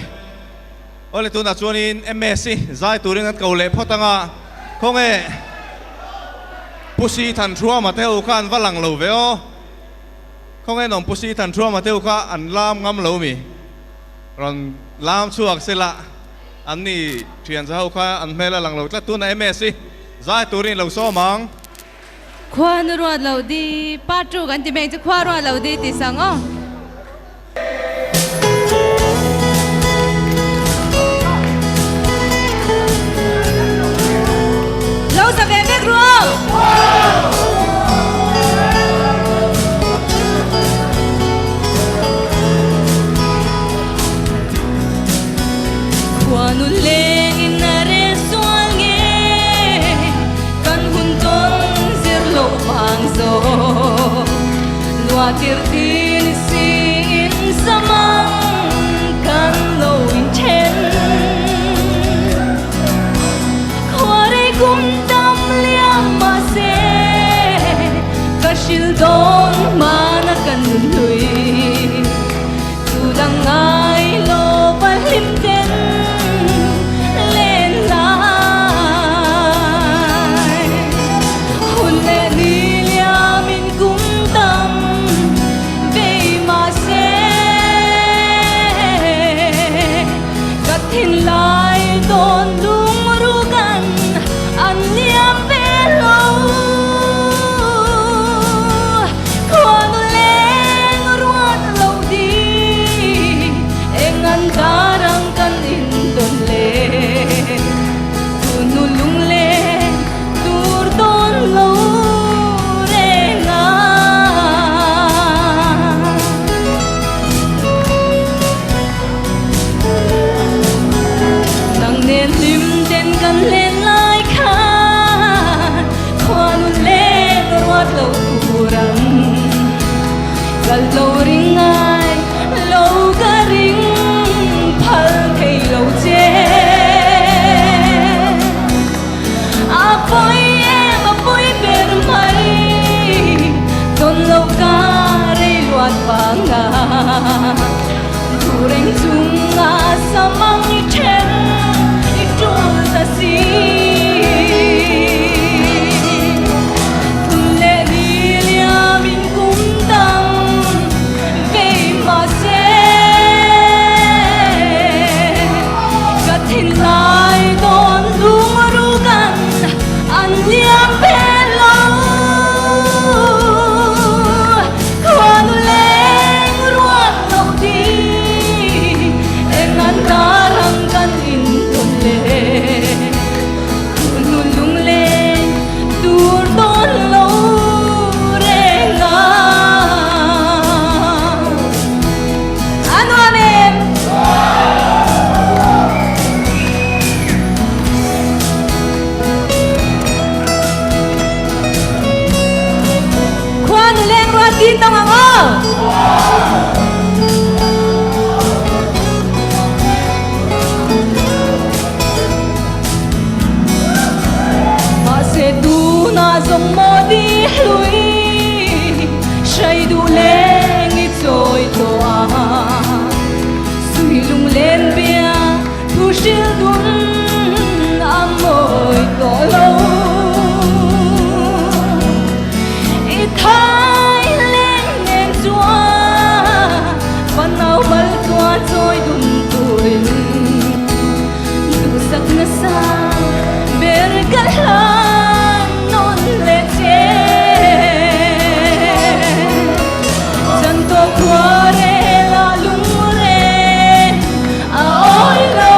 Awle tunah chuanin MS hi zai turin an ko leh phawt anga khawnge Pu Si Than Thuama te ho kha an va lang lo ve aw. Khawnge nawm Pu Si Than Thuama te ho kha an lam ngam lo mi? Rawn lam chhuak se la an ni thian za ho kha an hmel a lang lo tlat tunah MS hi zai turin lo sawm ang. Khua nu ruat lo di, part two kan ti mek chu khua ruat lo di tih sang aw. Lo za ve vek ru aw. Khua nu leng in a rel sual nge kan hun tawn zir loh vang zawk lua tir tin si in samang kan lo in then khua rei kum tam liam mahse ka hril dawn hmana kan nun hlui Tu dang ngai lo va hlim ten len lai. Hun leh ni liam in kum tam vei mah se ka thinlai dawn lungrukan an liam ve lo. Khuanu leng ruat lo di eng an dar ang kan intawn le tunu lung leng tur dawn lo reng a. Nang nen hlim ten kan len lai khan khuanu leng ruat lo tur ang kal lo ring ngai lo ka ring phal thei lo che. A pawi em a pawi ber mai tawn lo ka rei luat vang a thu reng chunga samang i then i tul ta si. Thun leh ni liam in kum dang vei mah se ka thinlai dawn lungrukan an liam ve lo. Khuanu leng ruat loh di eng an dar ang kan intawn le tunu lungleng tur dawn lo reng a. A nuam em? Khua nu leng ruat ti tawng ang aw. Mahse tunah zawng maw di hlui hrai duh leng i chawi tawh a, sui lung len bia thu hril dun a mawi tawh lo. I thai leng nen chuan fanau mal chuan chawi dun turin duhsak nasa ber ka hlan nawn leh che. Chan tawh khua rel ah lungren a awi lo.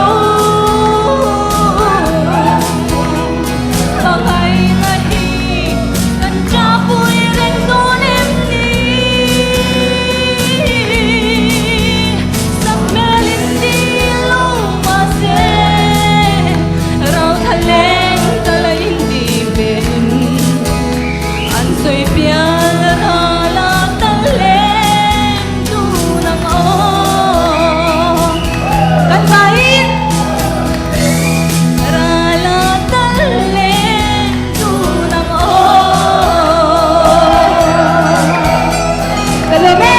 Hmangaihna hi kan chapui reng dawn em ni? Sakhmel in dil lo mahse rau tha leng ta la in ti ve in an sawi pial ral a tal leng dun ang aw. Kan vain ral a tal leng dun ang aw. Ka lawm e.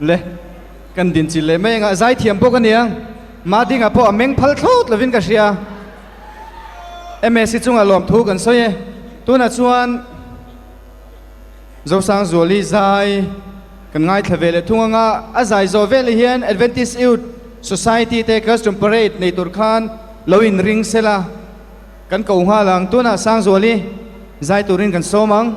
Le, kan din chilh leh mai anga zaithiam bawk a nia, Madinga pawh a meng phal thlawt lovin ka hria. Msi chungah lawmthu kan sawi e. Tunah chuan Zosangzuali zai kan ngaithla ve leh thung anga a zai zawh veleh hian Adventist Youth Society te Costume Parade nei tur khan lo inring sela kan ko nghal ang. Tunah Sangzuali zai turin kan sawm ang.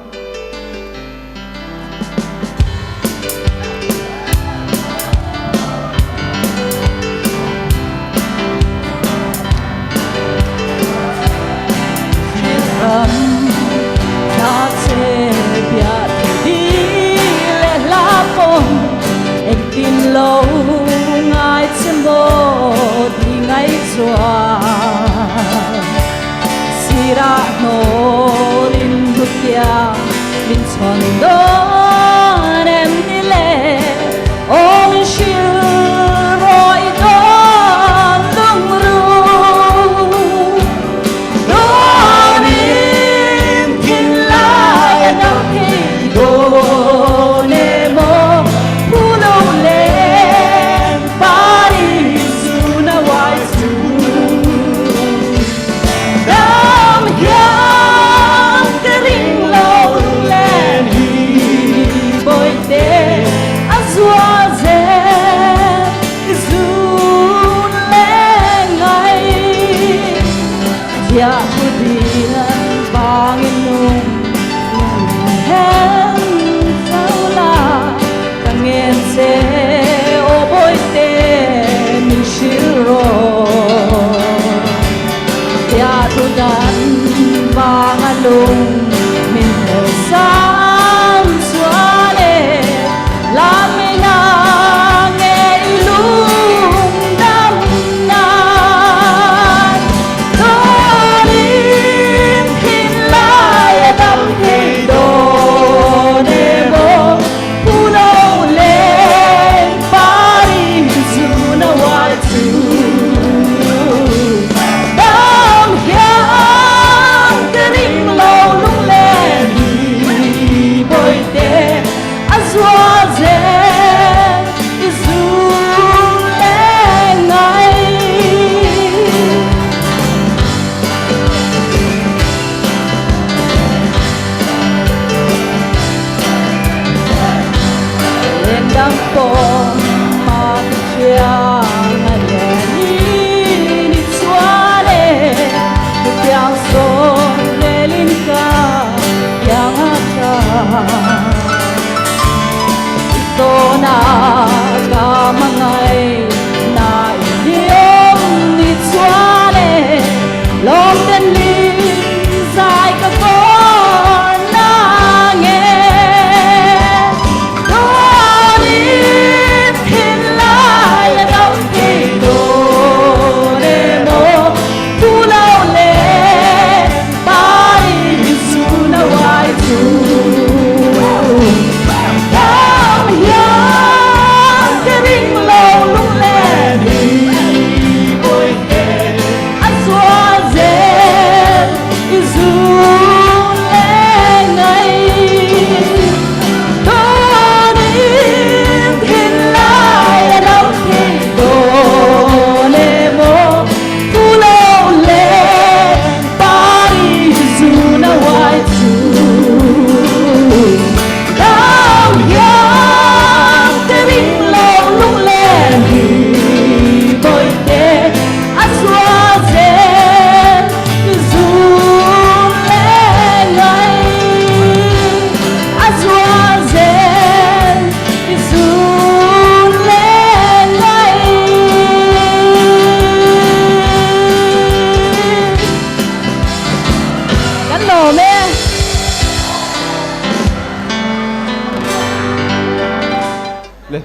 Le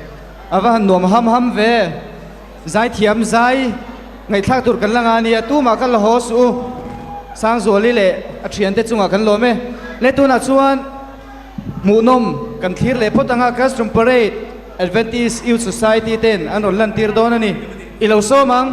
a va han nuam ham ham ve. Zaithiam zai ngaihthlak tur kan la nga nia tumah ka la haw suh u. Sangzuali leh a thiante chungah kan lawm e. Le tunah chuan hmuhnawm kan thlir leh phawt anga Classroom Parade Adventist Youth Society ten an rawn lantir dawn a ni. I lo sawm ang.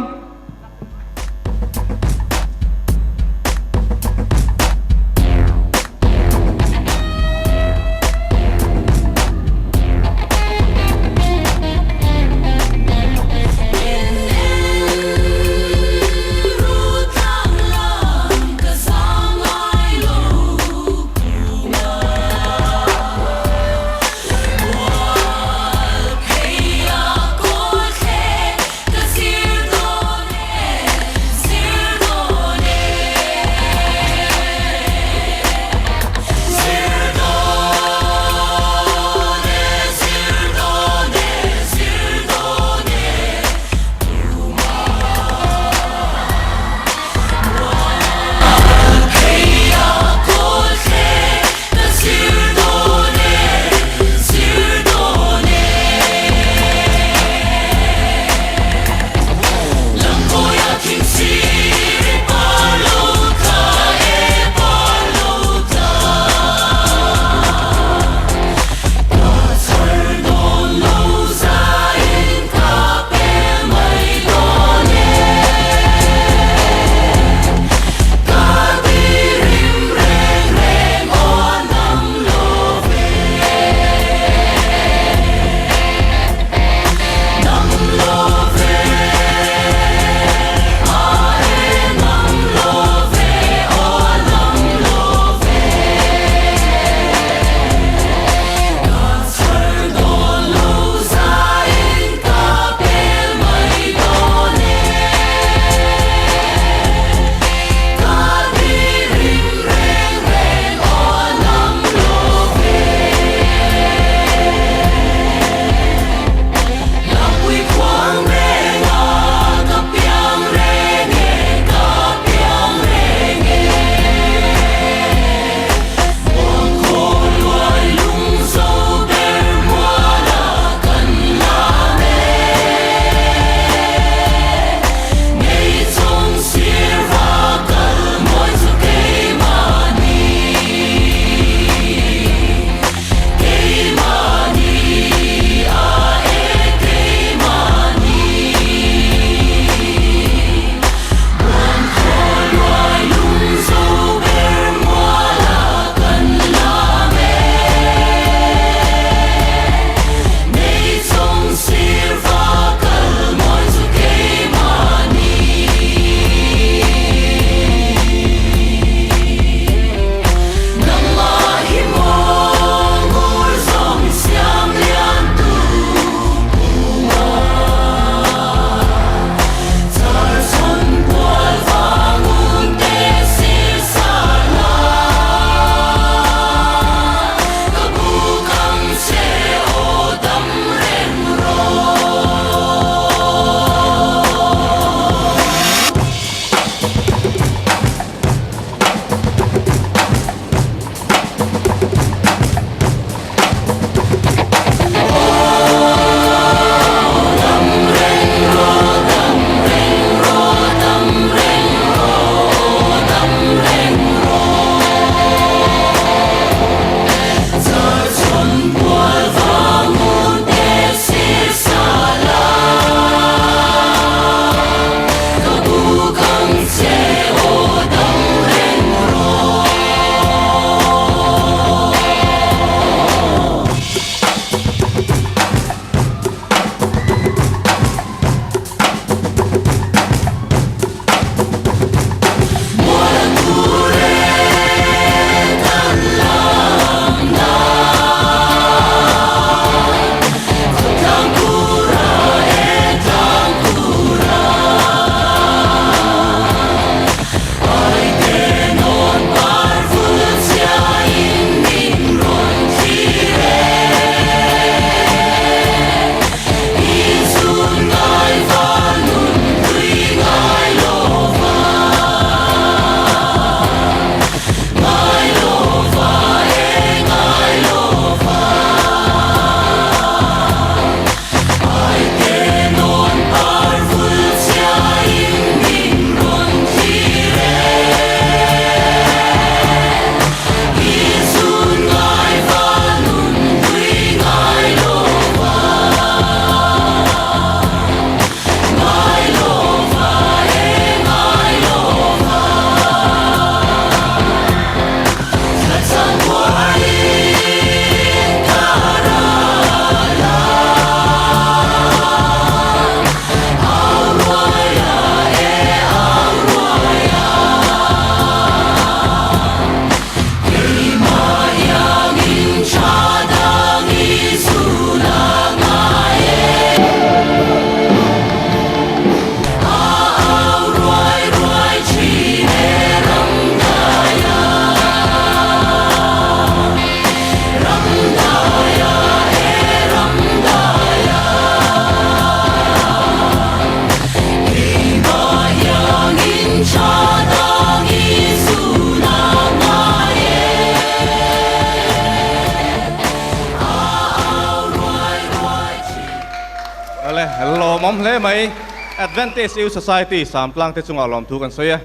lawmawm hle mai. Adventist Youth Society Samtlang te chungah lawmthu kan sawi a.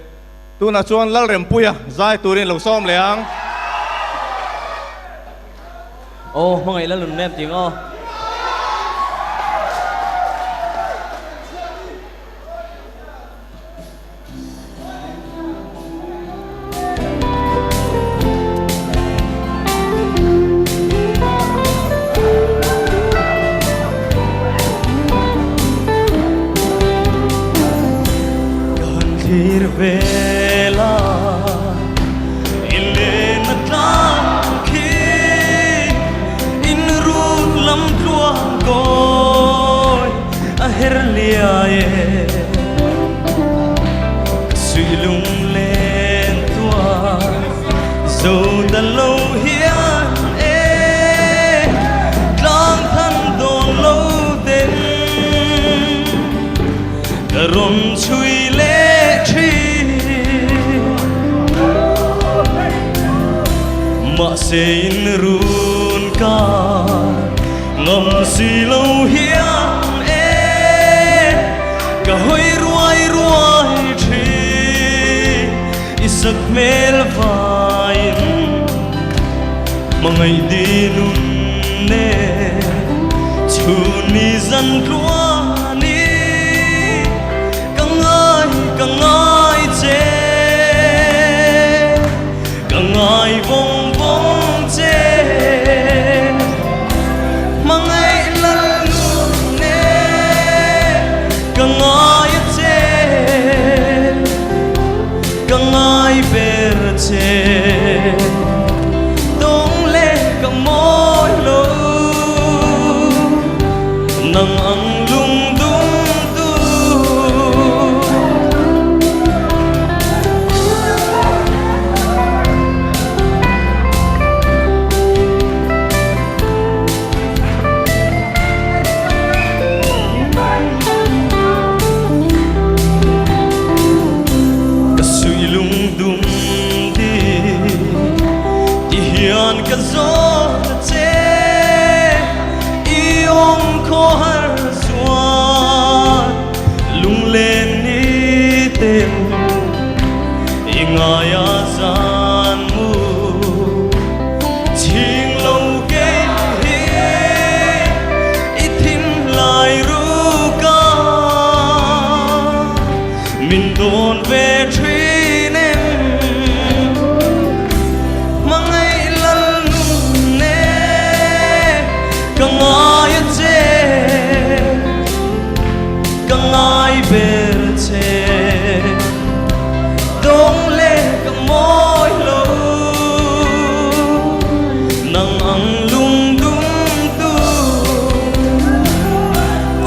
Tunah chuan Lalrempuia zai turin lo sawm leh ang. Aw, hmangaih la lun nem ting aw. Kan thlir vela i lena tlang khi in run lam tluang kawi a her liai e ka suih lung len tuar zo ta lo hian e tlang than dawn lo den ka rawn chhui leh thin mahse in run ka Ngam si lo hian e ka hawi ruai ruai thin i sak hmel vaiin hmangaih dinun nen chhun ni zan tluanin ka ngai ka ngai che. Ka ngai vawng vawng che hmangaih lal nun e ka ngai a che ka ngai ber che tawng leh ka mawi lo nang ang lung dum tu. Ka suih lungdum di ti hian ka zawt a che i awm khawhar chuan lunglen ni ten I ngaia zan mu chhing lo kei hi i thim lai ruk a min dawn ve thin em hmangaih lal nun e ka ngai a che. Ka ngai ber che dawng leh ka mawi lo nang ang lung dum tu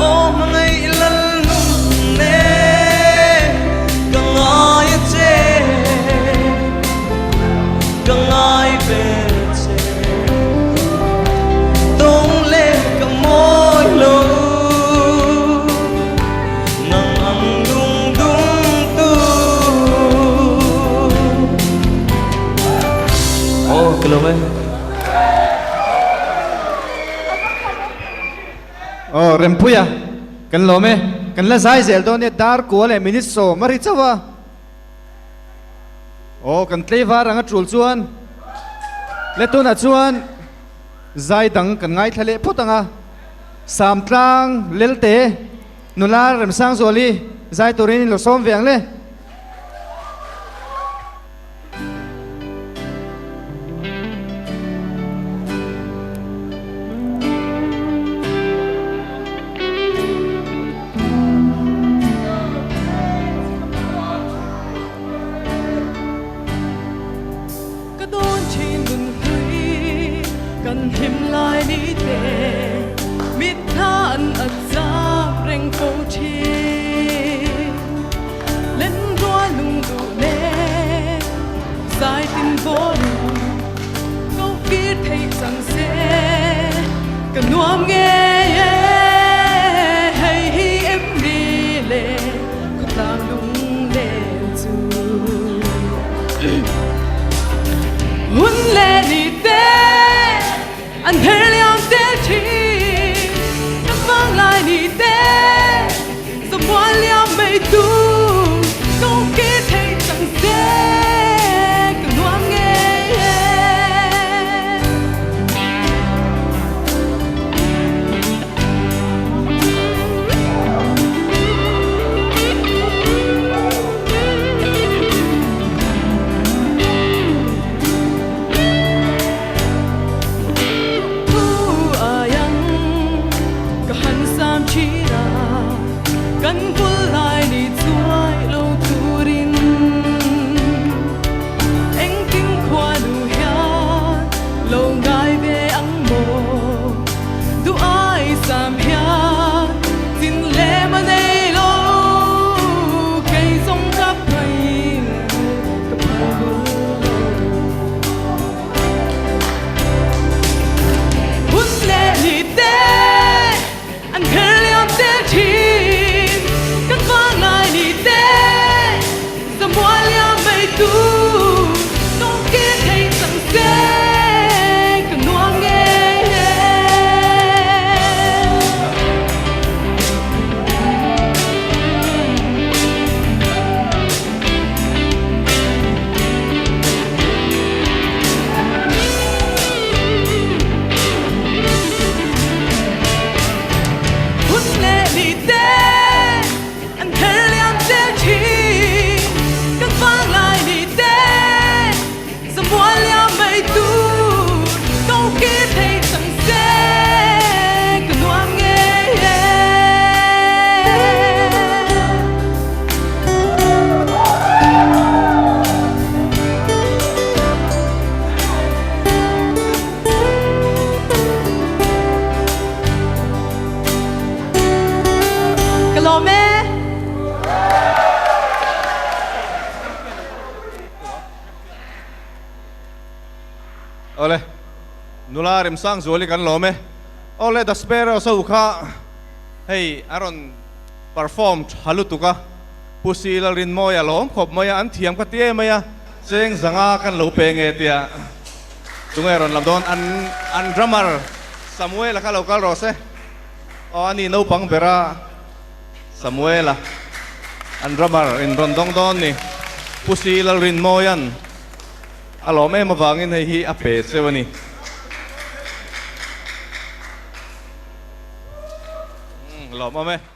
aw hmangaih lal nun e ka ngai a che ka ngai ber che dawng leh ka mawi lo. Nang ang lung dum tu. Aw ka lawm e. Aw Rempuia kan lawm e. Kan la zai zel dawn e dar kua leh minute sawm a ri chauh a. Aw kan tleivar ang a tul chuan le tunah chuan zai dang kan ngaithla leh phawt ang a. Samtlang Lelte nula Remsangzuali zai turin in lo sawm ve ang le. Ka dawn thin nun hlui kan hlim lai ni te mitthla an a chak reng fo thin. Len rual lung duh nen zai tin vawn ko kir theih chang se ka nuam ngei e hei hi em ni le khawtlang lung len chu. Hun leh ni te an her liam zel thin, kan vanglai ni te Awle, nula Remsang Zuali kan lawm e. Awle, The Sparrows ho kha hei a rawn perform tha lutuk a, Pu Si Lalrinmawia lawm khawp mai a, an thiam ka ti em mai a, cheng zanga kan lo pe nge tia tunge rawn lam dawn, an an drummer Samuela kha lo kal rawh se. Aw a ni naupang bera Samuela an drummer in rawn dawng dawn ni. Pu Si Lalrinmawia'n a lawm em avangin hei hi a pe cheu a ni. Lawm awm e.